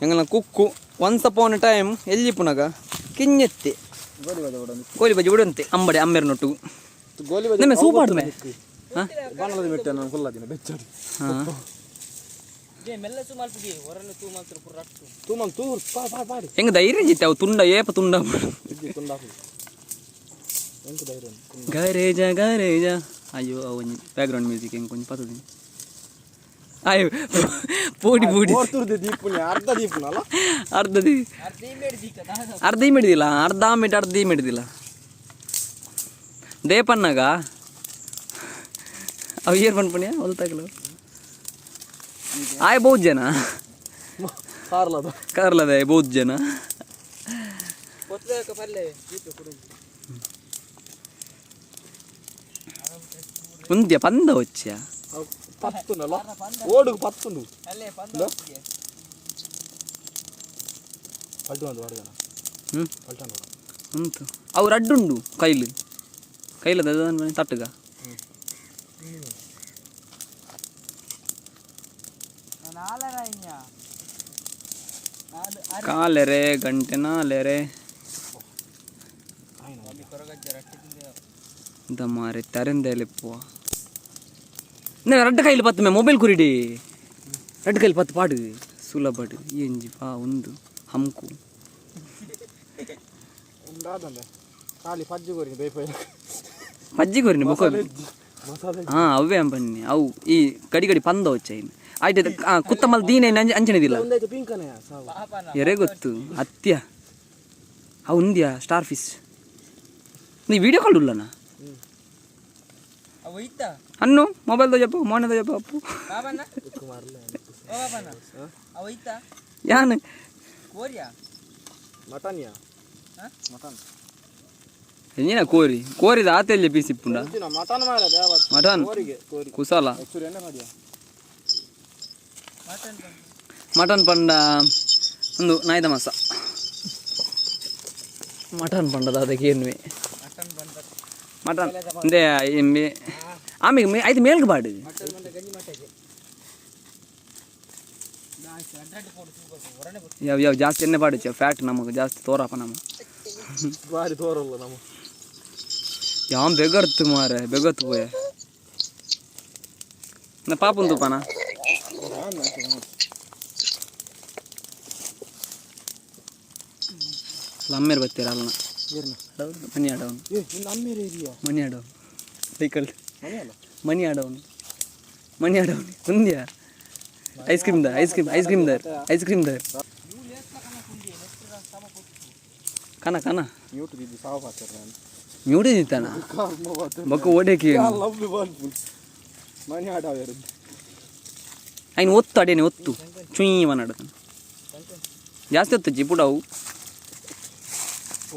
ಎಂಗಲ ಕುಕ್ಕು ಒನ್ಸ್ ಅಪಾನ್ ಎ ಟೈಮ್ ಎಲ್ಲಿ ಪುನಗ ಕಿಂಜೆತ್ತಿ. ಗೋಲಿ ಬಜೆ ಬಿಡೋದು. ಕೋಲಿ ಬಜ್ಜಿ ಬಿಡಂತೆ ಅಂಬಡೆ ಅಮ್ಮೇರ್ ನೊಟ್ಟು. ಗೋಲಿ ಬಜೆ. ನಮ್ಮ ಸೂಪ್ ಆಡ್ಮೆ ಹಾಂ. ಬಾಣಲದ ಮೆಟ್ಟ ನಾನು ಕುಲ್ಲದಿನ ಬೆಚ್ಚಡಿ. ಹಾಂ. ತೂಮಲ್ ತೂರ್ ಪಾ ಪಾ ಪಾಡಿ. ಹೆಂಗೆ ಧೈರ್ಯ ಜಿತ್ತೆ ಅವು ತುಂಡ ಏಪ ತುಂಡ. ಇಜ್ಜಿ ತುಂಡಾಪು ಎಂತ ಧೈರ್ಯ ಉಂಟು. ಗರೇಜ ಗರೇಜ ಅಯ್ಯೋ ಅವು ಒಂಜಿ ಬ್ಯಾಕ್ಗ್ರೌಂಡ್ ಮ್ಯೂಸಿಕ್ ಹೆಂಗೆ ಕೊಂಚ ಪತ್ತದಿನಿ ಅಯ್ಯೋ ಪೋಡಿ ಪೋಡಿ. ಓರ್ತುರ್ದು ದೀಪುನಿ ಅರ್ಧ ದೀಪುನಲ್ಲ. ಅರ್ಧ the ಅರ್ಧ ಈ ಮಿಡಿದಿಲ್ಲ ಅರ್ಧ ಮಿಟ್ ಅರ್ಧ ಈ ಮಿಡಿದಿಲ್ಲ ದೇಪನ್ನಾಗ ಅವು ಏರ್ ಪನ್ಪುಣ್ಯ ಹೊಲ್ತಾಗಲು ಆಯ್ ಬಹುದು ಜನ. ಕಾರ್ಲದ. ಕಾರ್ಲದ ಬಹುದು ಜನ. ಉಂದ್ಯ ಪಂದ ವಚ್ಚ. ಪತ್ತುನಲ್ಲ ಓಡುಗು ಪತ್ತುಂಡು ಪಲ್ಟು ಒಂದು ವಾಡ್ಗನ. ಹ್ಞೂ. ಪಲ್ಟನ್. ಉಂಟು ಅವು ರಡ್ಡುಂಡು ಕೈಲು ಕೈಲದ ತಟ್ಟುಗ. ಕಾಲೆರೆ ಗಂಟೆ ನಾಲೆರೆ இந்த மாதிரி திறந்தேலிப்போ இந்த ரெண்டு கையில் பத்துமே ಮೊಬೈಲ್ ಕುರಿಡಿ ரெண்டு கையில் பத்து பாடு ಸುಲಭಡು ಎಂಜಿ ಪಾ ಒಂದು ಹಮ್ಕು. ಉಂಡಾದಂದೆ ಖಾಲಿ ಪಜ್ಜಿ ಕೋರಿ ಬೇಪೈ. ಪಜ್ಜಿ ಕೊರಿನಿ ಬೊಕ. ಮಸಾಲೆ. ಹಾಂ ಅವೇ ಬನ್ನಿ ಅವು ಈ ಗಡಿ ಗಡಿ ಪಂದ ವಚ್ಚ ಆಯ್ತು ಕುತ್ತಮಲ್ ದೀನ ಅಂಚನೆದಿಲ್ಲ. ಒಂದೈತೆ ಪಿಂಕನೆ ಸಾವು. ಎರೆ ಗೊತ್ತು ಅತ್ಯ ಅವು ಉಂದ್ಯಾ ಸ್ಟಾರ್ ಫಿಶ್ ನೀ ವಿಡಿಯೋ ಕಾಲ್ ಉಲ್ಲನ ಅನ್ನು ಮೊಬೈಲ್ ತೋಜಪ್ಪ ಮೋನೆ ತೋಜಪ್ಪ ಅಪ್ಪು ಯಾನ್. ಮಟನ್ಯಾ. ಮಟನ್. ಎಂಜಿನ ಕೋರಿ ಕೋರಿದ ಆತೆಲ್ಲೆ ಪೀಸ್ ಇಪ್ಪುಂಡ. ಮಟನ್ ಮಾರ. ಮಟನ್. ಕೋರಿಗೆ ಕೋರಿ. ಕುಸಾಲ. ಚೂರು ಎಣ್ಣೆ ಮಾಡಿಯಾ? ಮಟನ್ ಪಂಡ ಒಂದು ನಾಯ್ದ ಮಸ ಮಟನ್ ಪಂಡದ ಅದಕ್ಕೆ ಏನ್ವೆ ಮಟನ್ ಇಂದೆ ಆಮೇಲೆ ಐದು ಮೇಲ್ಗೆ ಬಾಡು. ಯಾವ ಯಾವ ಜಾಸ್ತಿ ಎಣ್ಣೆ ಬಾಡುಚೆ, ಫ್ಯಾಟ್ ನಮಗೆ ಜಾಸ್ತಿ ತೋರಪ್ಪ ನಮ್ಮ. ಬಾರಿ ತೋರಲ್ಲ ನಮ್ಮ. ಯಾವ ಬೆಗರ್ತು ಮಾರೆ, ಬೆಗರ್ತು ಪೋಯ ನಾ ಪಾಪುನ್ ತೂಪಾನ. ಅಮ್ಮೇರು ಬತ್ತೀರ ಅಲ್ಲ? ಮನಿ ಆಡವನು. ಏ, ನಿನ್ನ ಅಮ್ಮೇರೆ ಇದೆಯಾ? ಮನಿ ಆಡವನು ಸೈಕಲ್. ಮನೆ ಅಲ್ಲ. ಮನಿ ಆಡವನು, ಮನಿ ಆಡವನು ಒಂದ್ಯಾ ice cream the ice cream, ice cream there, ice cream there. Kannada Kannada. Mute ಇದ್ದು ಸಾವು ಪಾತ್ರ ನಾನು. ಮ್ಯೂಟ್ ಇದ್ದಾನ ಬೊಕ್ಕ ಓಡೇಕಿ. ಲವ್ ಬಾಲ್ ಮನೆ ಆಡವೇರು. ఆయన ಒತ್ತು ಅಡೇನೆ ಒತ್ತು ಚುಯ್ ಮನಾಡು ಜಾಸ್ತಿ ಹೊತ್ತು ಜಿಪುಡವು.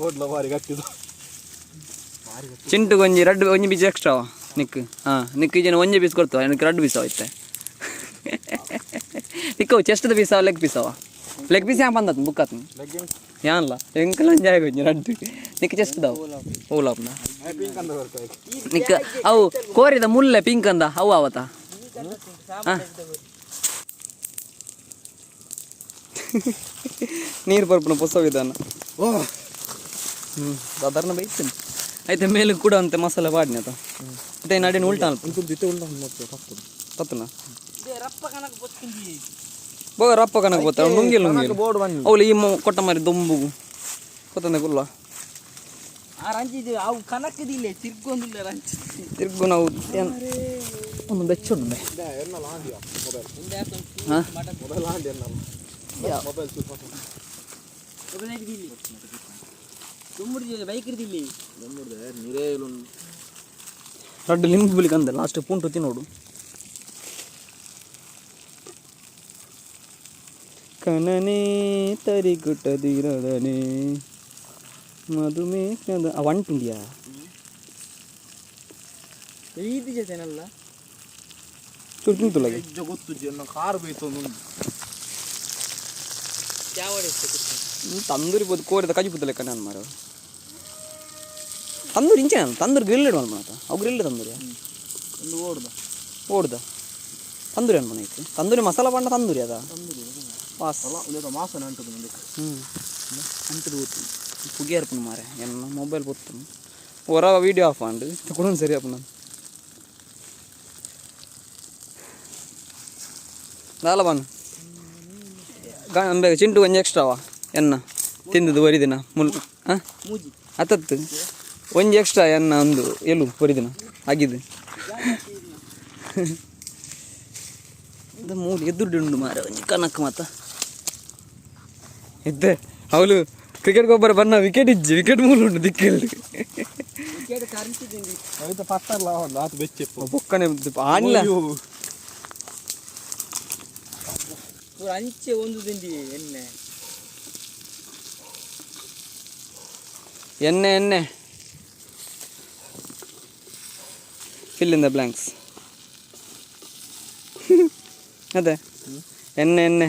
ಓಡ್ಲ ಬಾರಿ ಗಟ್ಟಿದು. ಚಿಂಟು ಒಂಜಿ ರಡ್ಡು ಒಂಜಿ ಬೀಚ್ ಎಕ್ಸ್ಟ್ರಾ ನಿಕ್. ಹಾಂ, ನಿಕ್ ಈಜನ ಒಂಜಿ ಪೀಸ್ ಕೊಡ್ತವ, ನಿಕ್ ರಡ್ಡು ಪೀಸ್ ಐತೆ. ನಿಕ್ಕವು ಚೆಸ್ಟ್ದ ಪೀಸ್ ಅವ, ಲೆಗ್ ಪೀಸ್ ಅವ? ಲೆಗ್ ಪೀಸ್ ಯಾ ಬಂದತ್ ಬುಕ್ ಆತ್. ಲೆಗ್ಗಿಂಗ್ಸ್. ಯಾನ್ಲ ಎಂಕಲ ಒಂಜಿ ಆಗ ಒಂಜಿ ರಡ್ಡು ನಿಕ್ ಚೆಸ್ಟ್ ದವು ಓಲಾಪ್ನ. ಪಿಂಕ್ ಅಂದ ಬರ್ತಾ. ನಿಕ್ ಅವು ಕೋರಿದ ಮುಲ್ಲೆ ಪಿಂಕ್ ಅಂದ ಅವು ಆವತ. ನೀರು ಪರ್ಪುನ ಪೊಸ ವಿಧಾನ. ಓ. ಹ್ಞೂ, ಸಾಧಾರಣ ಬೈತೀನಿ ಐತೆ ಮೇಲೆ ಕೂಡ ಅಂತೆ ಮಸಾಲೆ ಬಾಡ್ನೆ ಆತ ಮತ್ತೆ ನಡಿನ ಉಲ್ಟಾ ಅಲ್ಪ. ಒಂದು ದಿತ್ತೆ ಉಂಟು ಮತ್ತೆ ತಪ್ಪು. ತತ್ತನ ಬೋಗ ರಪ್ಪ ಕನಕ ಬೋತ ನುಂಗಿಲ್ ನುಂಗಿಲ್. ಬೋರ್ಡ್ ಬನ್ನಿ. ಅವಳು ಈ ಕೊಟ್ಟ ಮಾರಿ ದೊಂಬುಗು ಕೊತ್ತಂದೆ ಕುಲ್ಲ. ಆ ರಂಚಿದು ಅವು ಕನಕದಿಲ್ಲ, ತಿರ್ಗೊಂದಿಲ್ಲ ರಂಚಿ. ತಿರ್ಗು ನಾವು ಏನು ಒಂದು ಬೆಚ್ಚುಂಡು ಬೆ. ಎನ್ನಲ್ಲ ಆಂಡಿಯಾ ಮೊಬೈಲ್. ಹಾಂ. ಮೊಬೈಲ್ ಆಂಡಿ ಎನ್ನಲ್ಲ ಮೊಬೈಲ್ ಸ್ವಲ್ಪ. ಬೈಕ್ ಇರ್ದಿಲ್ಲ. ನೀರೇ. ರಡ್ಡು ಲಿಂಬು ಬುಲಿಕ್ ಅಂದ ಲಾಸ್ಟ್ ಪುಂಟು ತಿನ್ನೋಡು. ಕನನೇ ತರಿಗುಟ್ಟದಿರದನೆ ಮಧುಮೇಹದ ಒಂಟುಂಡಿಯಾ. ಇದು ಜೊತೆನಲ್ಲ. ಚೂರು ತಿಂತುಲಗೆ. ಗೊತ್ತು ಎನ್ನ ಕಾರ್ ಬೇಕು ಒಂದು. ತಂದೂರಿ ಬೋದು ಕೋರಿದ ಕಜಿ ಪುತ್ತಲೆಕ್ಕ ನಾನು ಮಾರ ತಂದೂರಿ ಇಂಚೆ ತಂದೂರಿ ಗ್ರಿಲ್ ಇಡುವ ಮಾತ ಅವು ಗ್ರಿಲ್ ತಂದೂರಿ. ಒಂದು ಓಡ್ದ. ಓಡ್ದ ತಂದೂರಿ ಅನ್ಮನ ಐತೆ, ತಂದೂರಿ ಮಸಾಲ ಬಣ್ಣ ತಂದೂರಿ ಅದ ವಾಸ್. ಅಲ್ಲ, ಉಳಿದ ಮಾಸನ ಅಂಟದು ಮುಂದೆ. ಹ್ಞೂ, ಅಂಟದು ಗೊತ್ತು ಪುಗೆ ಅರ್ಪಣ ಮಾರೆ ಎನ್ನ ಮೊಬೈಲ್ ಗೊತ್ತು ಹೊರ ವೀಡಿಯೋ ಆಫ್ ಅಂಡು ಕೂಡ ಸರಿ ಅಪ್ಪನ ದಾಲ ಬನ್ ಅಂಬೆ ಚಿಂಟು ಒಂಜಿ ಎಕ್ಸ್ಟ್ರಾವಾ ಎನ್ನ ತಿಂದದ್ದು ಒರಿದಿನ ಮುಲ್ ಹಾಂ. ಮೂಜಿ. ಅತ್ತತ್ತು ಒಂಜಿ ಎಕ್ಸ್ಟ್ರಾ ಎನ್ನ ಒಂದು ಎಲು ಒರಿದಿನ ಆಗಿದ್ದು ಇದು ಮೂಲು ಎದುರು ಉಂಡು ಮಾರ ಒಂಜಿ ಕನಕ್ ಮಾತ ಇದ್ದೆ ಅವಳು ಕ್ರಿಕೆಟ್ ಗೊಬ್ಬರ ಬಣ್ಣ ವಿಕೆಟ್ ಇಜ್ಜಿ, ವಿಕೆಟ್ ಮೂಲು ಉಂಡು ದಿಕ್ಕಲ್ಲಿ. ಐತ ಪತ್ತಲ್ಲ ಒಂದು ಆತು ಬೆಚ್ಚಿಪ್ಪು. ಬೊಕ್ಕನೆ ಆನಿಲ್ಲ. ಅಂಚೆ ಒಂದು ತಿಂಡಿ ಎಣ್ಣೆ. ಎಣ್ಣೆ ಎಣ್ಣೆ ಫಿಲ್ ಇನ್ the blanks ಅದೇ ಎಣ್ಣೆ ಎಣ್ಣೆ.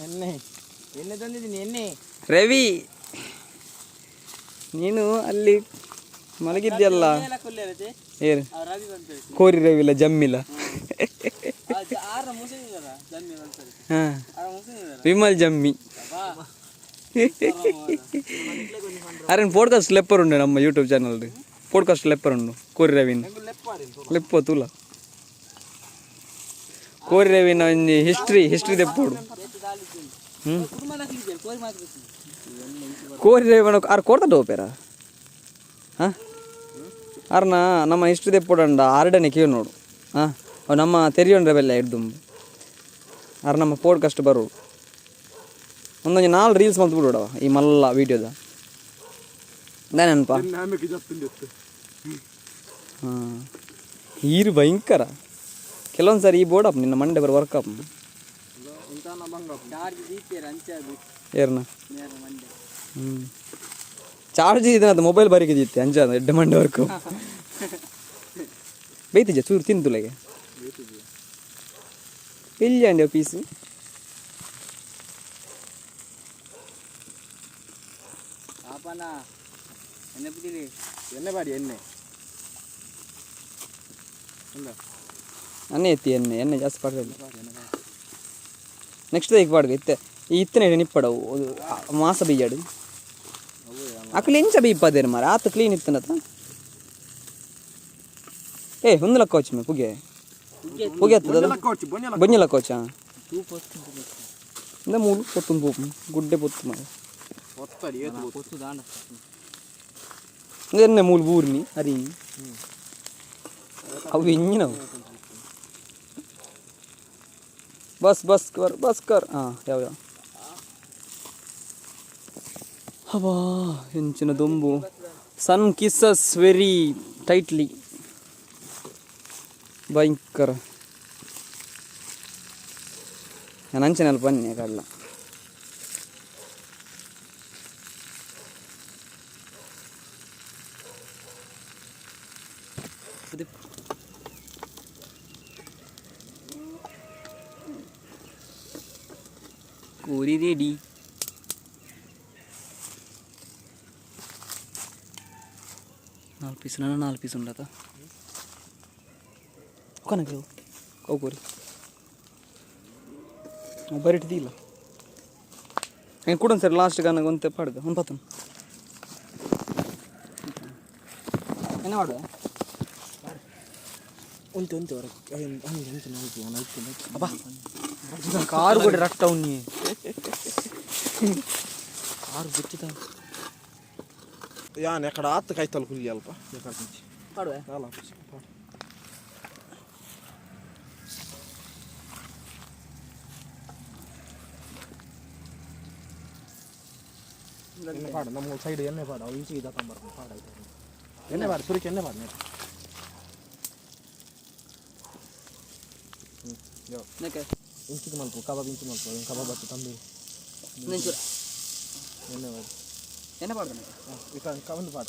ಎಣ್ಣೆ. ಎಣ್ಣೆ ತಂದಿದ್ದೀನಿ ಎಣ್ಣೆ. ರವಿ, ನೀನು ಅಲ್ಲಿ ಮಲಗಿದ್ಯಲ್ಲ. ಏರು? ರವಿ ಬಂತು. ಕೋರಿ ರವಿಲ್ಲ ಜಮ್ಮಿಲ್ಲ. ಆರ ಮುಸಿನಿದಾರ ಜಮ್ಮಿ ಬಂತಾರೆ. ಹಾಂ. ಆರ ಮುಸಿನಿದಾರ. ವಿಮಲ್ ಜಮ್ಮಿ ಅರೆ ಪಾಡ್ಕಾಸ್ಟ್ ಲೆಪ್ಪರ್ ಉಂಡು ನಮ್ಮ ಯೂಟ್ಯೂಬ್ ಚಾನಲ್ ಪಾಡ್ಕಾಸ್ಟ್ ಲೆಪ್ಪರ್ ಉಂಡು ಕೋರಿ ರವಿನ್ ಲೆಪ್ಪ ತೂಲ ಕೋರಿ ರವಿನ ಒಂಜಿ ಹಿಸ್ಟ್ರಿ ಹಿಸ್ಟ್ರಿ ದೆಪ್ಪೋಡು. ಹ್ಞೂ. ಕೋರಿ ಮಾತ್ರ. ಕೋರಿ ರವಿನ ಆರು ಕೋರ್ತ ಡೋಪೇರ ಹಾಂ ಆರ್ನ ನಮ್ಮ ಹಿಸ್ಟ್ರಿ ದೆಪ್ಪೋಡಂಡ ಆರ್ಡನೆ ಕೇಳಿ ನೋಡು. ಹಾಂ, ಅವು ನಮ್ಮ ತೆರಿಯೊಂಡ್ರೆ ಬೆಲ್ಲ ಹಿಡ್ದು ಆರ್ ನಮ್ಮ ಪಾಡ್ಕಾಸ್ಟ್ ಬರೋಡು ಒಂದೊಂದು ನಾಲ್ ರೀಲ್ಸ್ ಮಲ್ತು ಬಿಡೋಡವ ಈ ಮಲ್ಲ ವೀಡಿಯೋದ ನೆನಪ. ಆಮೇಲೆ ಜಾಸ್ತಿ. ಹಾಂ, ಈರು ಭಯಂಕರ ಕೆಲವೊಂದು ಸಾರಿ ಈ ಬೋರ್ಡ್ ಅಪ್ ನಿನ್ನ ಮಂಡೆ ಬರೋ ವರ್ಕ್ ಅಪ್. ಚಾರ್ಜ್ ದೀಪೇರ ಅಂಚೆ ಅದು. ಏರ್ನ? ನೇರ ಮಂಡೆ. ಹ್ಞೂ ಚಾರ್ಜ್ ಇದೆ ಅದು ಮೊಬೈಲ್ ಬಾರಿಗೆ ಇತ್ತು ಅಂಚ ಎಡ್ಡೆ ಮಂಡವರ್ಕು ಬೇಯ್ತಿಜ ಚೂರು ತಿಂದುಲೆಗೆ ಎಲ್ಲಿ ಅಂడి ಪೀಸು. ಪಾಪನ ಎಣ್ಣೆ ಬಿಟ್ಟಿಲಿ. ಎಣ್ಣೆ ಬಾಡಿ ಎಣ್ಣೆ. ಅನ್ನೆ ಎತ್ತಿ ಎಣ್ಣೆ ಎಣ್ಣೆ ಜಾಸ್ತಿ ಪಾಡಲ್ಲ. ನೆಕ್ಸ್ಟ್ ಈಗ ಪಾಡ್ಗ ಇತ್ತೆ ಈ ಇತ್ತನೆ ನಿಪ್ಪಡವು ಅದು ಮಾಸ ಬೀಜಾಡು ಅಕ್ಲು ಎಂಚ ಬೀಪದೇರು ಮಾರ ಆತ ಕ್ಲೀನ್ ಇತ್ತನತ. ಏ ಒಂದು ಲಕ್ಕ ಹೋಚ್ ಮೇ ಪುಗೆ ಪುಗೆ ಹತ್ತದ ಬೊಂಜ ಲಕ್ಕ ಹೋಚಾ ಇಂದ ಮೂಲು ಪೊತ್ತೊಂದು ಪೋಪು ಗುಡ್ಡೆ ಪೊತ್ತು ಮಾರ. ಒತ್ತಡಿ ಏತು. ಪೊತ್ತು ದಾಂಡ. ಎಣ್ಣೆ ಮೂಲು ಬೂರ್ನಿ ಅರಿ ಅವು ಎಂಜಿನವು. ಬಸ್ ಬಸ್ ಕರ್ ಬಸ್ ಕರ್. ಹಾಂ ಯಾವ ಯಾವ ಹವಾ ಹೆಂಚಿನ ದೊಂಬು. ಸನ್ ಕಿಸ್ಸಸ್ ವೆರಿ ಟೈಟ್ಲಿ ಭಯಂಕರ. ನಾನು ಅಂಚಿನಲ್ಲಿ ಬನ್ನಿ ಕಡಲ. ಕೋರಿ ರೆಡಿ. ನಾಲ್ಕು ಪೀಸ್ ನಾನು ನಾಲ್ಕು ಪೀಸ್ ಉಂಡತ ಒಕ್ಕನಕ್ಕೆ ಅವು ಕೋರಿ ಬರಿಟ್ಟಿದಿಲ್ಲ ಹೆಂಗೆ ಕೂಡ ಸರ್ ಲಾಸ್ಟ್ ಗಾನಾಗ ಒಂದು ಪಾಡ್ಗ ಒಂದು ಪತ್ತನು ಏನ ಮಾಡುವ. ಉಂಟು ಉಂಟು ಅಬ್ಬಾ ಕಾರು ಕೂಡ ರಟ್ಟ ಉಣ್ಣಿ ಕಾರು ಬಿಚ್ಚಿದ. ಯಾನ್ ಎಕಡ ಆತ್ ಕಾಯ್ತಲ್ ಕುಲ್ಲಿ ಅಲ್ಪ ಎಕಡ ಪಾಡುವ. ಅಲ್ಲ. ಎಣ್ಣೆ ಪಾಡ ನಮ್ಮ ಸೈಡ್ ಎಣ್ಣೆ ಪಾಡ ಅವು ಇಂಚಿಗೆ ತಗೊಂಬರ್ಬೇಕು ಪಾಡ ಆಯ್ತು. ಎಣ್ಣೆ ಪಾಡ ಸುರಿಕೆ ಎಣ್ಣೆ ಪಾಡ ನೆಟ್. ಯಾಕೆ? ಇಂಚಿಗೆ ಮಲ್ಪ ಕಬಾಬ್ ಇಂಚು ಮಲ್ಪ ಏನು ಕಬಾಬ್ ಹತ್ತು ತಂದೂರಿ. ನೆಂಚು. ಎಣ್ಣೆ ಪಾಡ. ಎಣ್ಣೆ ಪಾಡ್ದ. ಇಕ ಕವಂದು ಪಾಡ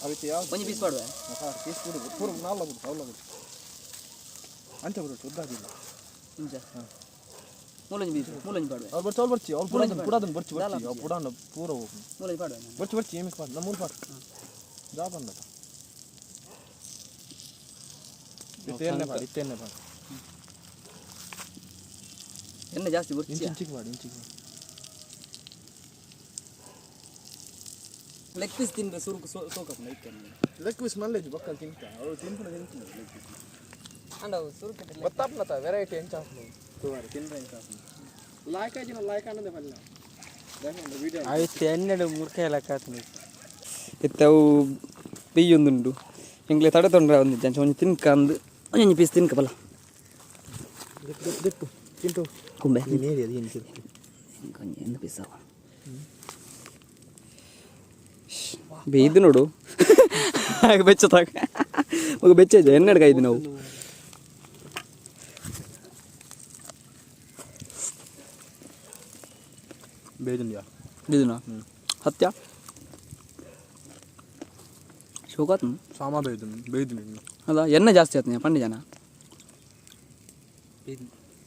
ಅವಿತ್ತು ಯಾವ್ದು? ಒಂಜಿ ಪೀಸ್ ಪಾಡುವ. ಪಾಡ ಪೀಸ್ ಬಿಡು ಪೂರ ನಾಲ್ಕು ಬಿಡು ಅವಲ್ಲ ಬಿಡು ಅಂಚೆ ಬಿಡು ಉದ್ದಾದಿಲ್ಲ. ಇಂಚ ಮೂಲಂಜಿ ಪೀಸ್ ಮೂಲಂಜಿ ಪಾಡುವೆ. ಅವ್ರು ಬರ್ಚಿ ಅವ್ರು ಬರ್ಚಿ ಅವ್ರು ಪುಡಾದನ್ ಪುಡಾದನ್ ಬರ್ಚಿ ಬರ್ಚಿ ಅವ್ರು ಪುಡಾನ ಪೂರ ಹೋಗಿ. ಮೂಲಂಜಿ ಪಾಡುವೆ. ಬರ್ಚಿ ಬರ್ಚಿ ಏಮಿಕ್ ಪಾಡ ನಮ್ಮ ಮೂರು ಪಾಡ ಜಾಬ್ ಅಂದ ಇತ್ತೆ ಎಣ್ಣೆ ಪಾಡ ಇತ್ತೆ ಎಣ್ಣೆ ಪಾಡ. ಎಣ್ಣೆ ಜಾಸ್ತಿ ಬರ್ಚಿ. ಇಂಚು ಇಂಚಿಗೆ ಪಾಡ ಇಂಚಿಗೆ ಪಾಡ. ಲೆಗ್ ಪೀಸ್ ತಿಂದ್ರೆ ಸುರುಕು ಸೋಕಪ್ಪ ಇತ್ತೆ. ಲೆಗ್ ಪೀಸ್ ಮಲ್ಲೇಜ್ ಬಕ್ಕಲ್ ತಿಂತ ಅವ್ರು ತಿನ್ಪುಣ ತಿಂತೀನಿ ಲೆಗ್ ಪೀಸ್. ಅಂಡ ಸುರುಕು. ಗೊತ್ತಾಪ್ನತ ವೆರೈಟಿ ಎಂಚ ಹಾಕ್ನು ತುವಾರಿ ತಿನ್ರೆ ಎಂಚ ಹಾಕ್ನು ಲಾಯ್ಕ್ ಆಜಿನ ಲಾಯ್ಕ್ ಅನ್ನದೆ ಪಲ್ಲ ವಿಡಿಯೋ. ಆಯ್ತು ಎಣ್ಣೆಡು ಮುರ್ಕೈ ಲೆಕ್ಕ. ಇತ್ತೆ ಅವು ಬೆಯ್ಯೊಂದುಂಡು ಎಂಗ್ಲೆ ತಡೆ ತೊಂದರೆ ಒಂದು ಜಂಚ ಒಂಜಿ ತಿನ್ಕ ಅಂದು ಒಂಜೊಂಜಿ ಪೀಸ್ ತಿನ್ಕ ಬಲ್ಲ. ದಿಕ್ಕು ತಿಂಟು. ಕುಂಬೆ. ನೀರು ಅದು ಏನು? ಒಂಜಿ ಎಂದು ಪೀಸ್ ಅವ ಬೇಯ್ದು ನೋಡು ಹಾಗೆ ಬೆಚ್ಚ ತಾಕ ಮಗ ಬೆಚ್ಚ ಎನ್ನಡ್ಕ ಇದು ನಾವು. ಬೇಜುಂದ್ಯಾ. ಇದನ್ನ ಸತ್ಯ ಶೋಕಾತ್. ಸಾಮಾ ಬೇಜುನ್ ಬೇಜುನ್. ಅಲ್ಲ ಎಣ್ಣೆ ಜಾಸ್ತಿ ಆಯ್ತು ಪಂಡಿ ಜನ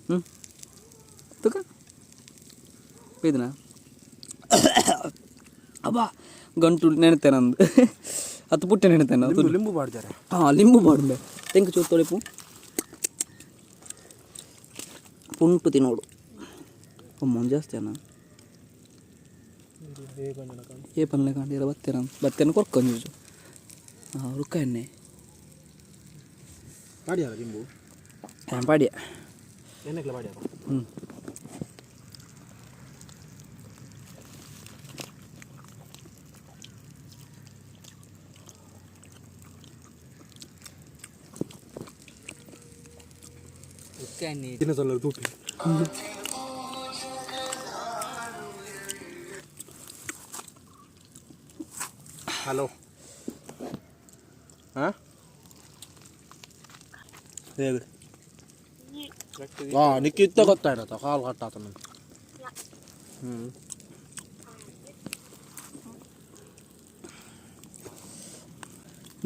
ಹ್ಞೂ ತುಕ ಬೈದನಾ ಅಬ್ಬಾ ಗಂಟು ನೆನತೆ ನಂದು ಹತ್ತು ಪುಟ್ಟೆ ನೆನತೆ. ಲಿಂಬು ಲಿಂಬು ಮಾಡ್ತಾರೆ. ಹಾಂ ಲಿಂಬು ಮಾಡುಂಬೆ ತೆಂಕು ಚೂರು ತೊಳಿಪು ಪುಂಟು ತಿನ್ನೋಡು ಅಮ್ಮ ಜಾಸ್ತಿ ಅಣ್ಣ ಏ ಪನ್ಲೆ ಕಾಂಡಿರ ಬತ್ತೇನ ಬತ್ತೇನ ಕೊರ್ಕೊಂಜು ಹಾಂ ರುಕ್ಕ ಎಣ್ಣೆ. ಮಾಡಿಯಾರ ಲಿಂಬು? ಹಾಂ ಪಾಡಿಯ. ಎಣ್ಣೆಗ್ಲ ಮಾಡಿಯಾರ? ಹ್ಞೂ. ದಿನ ಸಲ್ಲ ತೂಪಿ. ಹಲೋ ಹಾಂ ಹೇಳಿ ಹಾಂ ನಿಕ್ಕಿತ್ತ ಗೊತ್ತಾಯ್ತ ಕಾಲು ಕಟ್ಟಾತ. ಹ್ಞೂ.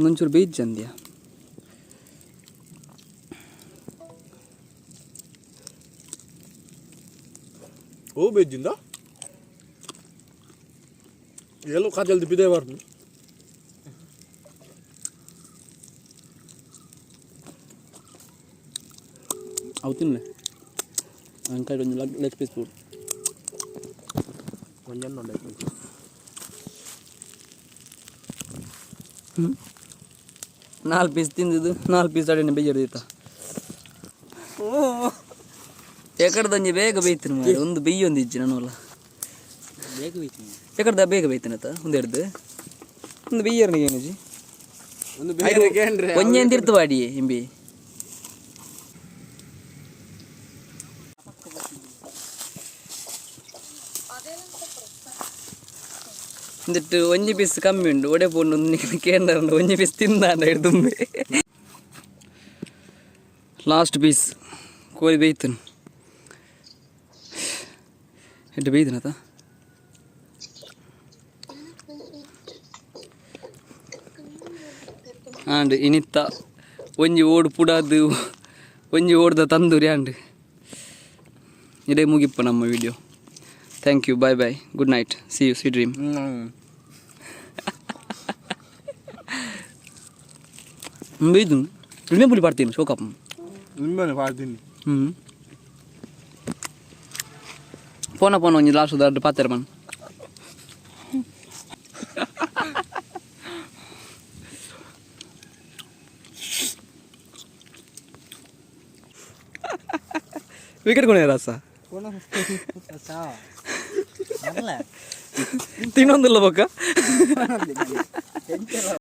ಒಂಚೂರು ಬೇಯ್ಜಂದ್ಯ. ಓ ಬೇಜಿಂದ ಎಲ್ಲೋ ಕಾಜಲ್ದಿ ಬಿದೆ ಬರ್ನು. ಅವು ತಿನ್ಲೆ, ಅಂಕಾಯಿ ಒಂಜಿ ಲೆಗ್ ಪೀಸ್ ಪೂರ್. ಒಂಜನ್ನು. ನಾಲ್ಕು ಪೀಸ್ ತಿಂದಿದ್ದು, ನಾಲ್ಕು ಪೀಸ್ ಅಡಿನ ಬೇಜಾರು ದೀತ. ಎಕಡ್ದೊಂಜಿ ಬೇಗ ಬೇಯ್ತೀನಿ ಮಾರ್ರೆ, ಒಂದು ಬೆಯ್ಯೊಂದು ಇಜ್ಜಿ ನಾನು. ಬೇಗ ಬೇಯ್ತೀನಿ. ಎಕಡ್ದ ಬೇಗ ಬೇಯ್ತೀನತ್ತ ಒಂದೆರಡು ಒಂದು ಬೆಯ್ಯರ್ನಿಗೆ ಏನಿಜಿ. ಒಂದು ಬೇರೆ ಕೇಂದ್ರ. ಒಂಜೇನು ತಿರ್ತು ಬಾಡಿ ಇಂಬಿ. എന്നിട്ട് ಒಂಜಿ ಪೀಸ್ ಕಮ್ಮಿ ಉಂಡು ಒಡೆ ಪೋಂಡು ಕೇಂದ್ರ. ಒಂಜಿ ಪೀಸ್ ತಿಂದಾಂಡ ಹಿಡ್ದುಂಬೆ. ಲಾಸ್ಟ್ ಪೀಸ್ ಕೋರಿ ಬೇಯ್ತನು. ಎಡ್ಡೆ ಬೇಯ್ದನತ. ಆಂಡ್ ಇನಿತ್ತ ಒಂಜಿ ಓಡು ಪುಡಾದು, ಒಂಜಿ ಓಡ್ದ ತಂದೂರಿ. ಆಂಡ್ ಇದೇ ಮುಗಿಪ್ಪ ನಮ್ಮ video. Thank you, bye bye, good night, see you, sweet dream. ಬೇಯ್ದು ಕಡಿಮೆ ಪುಲಿ ಪಾಡ್ತೀನಿ ಶೋಕಪ್ಪ. ನಿಮ್ಮನೆ ಪಾಡ್ತೀನಿ. ಹ್ಞೂ, ಪೋನ ಪೋನ ಒಂಜಿ ಲಾಸ್ಟ್ ದೊಡ್ಡ ಪಾತೆರ ಮನ್. ವಿಕೆಟ್ ಕೊನೆ ರಾಸ ತಿನ್ನೊಂದಿಲ್ಲ ಬೊಕ್ಕ.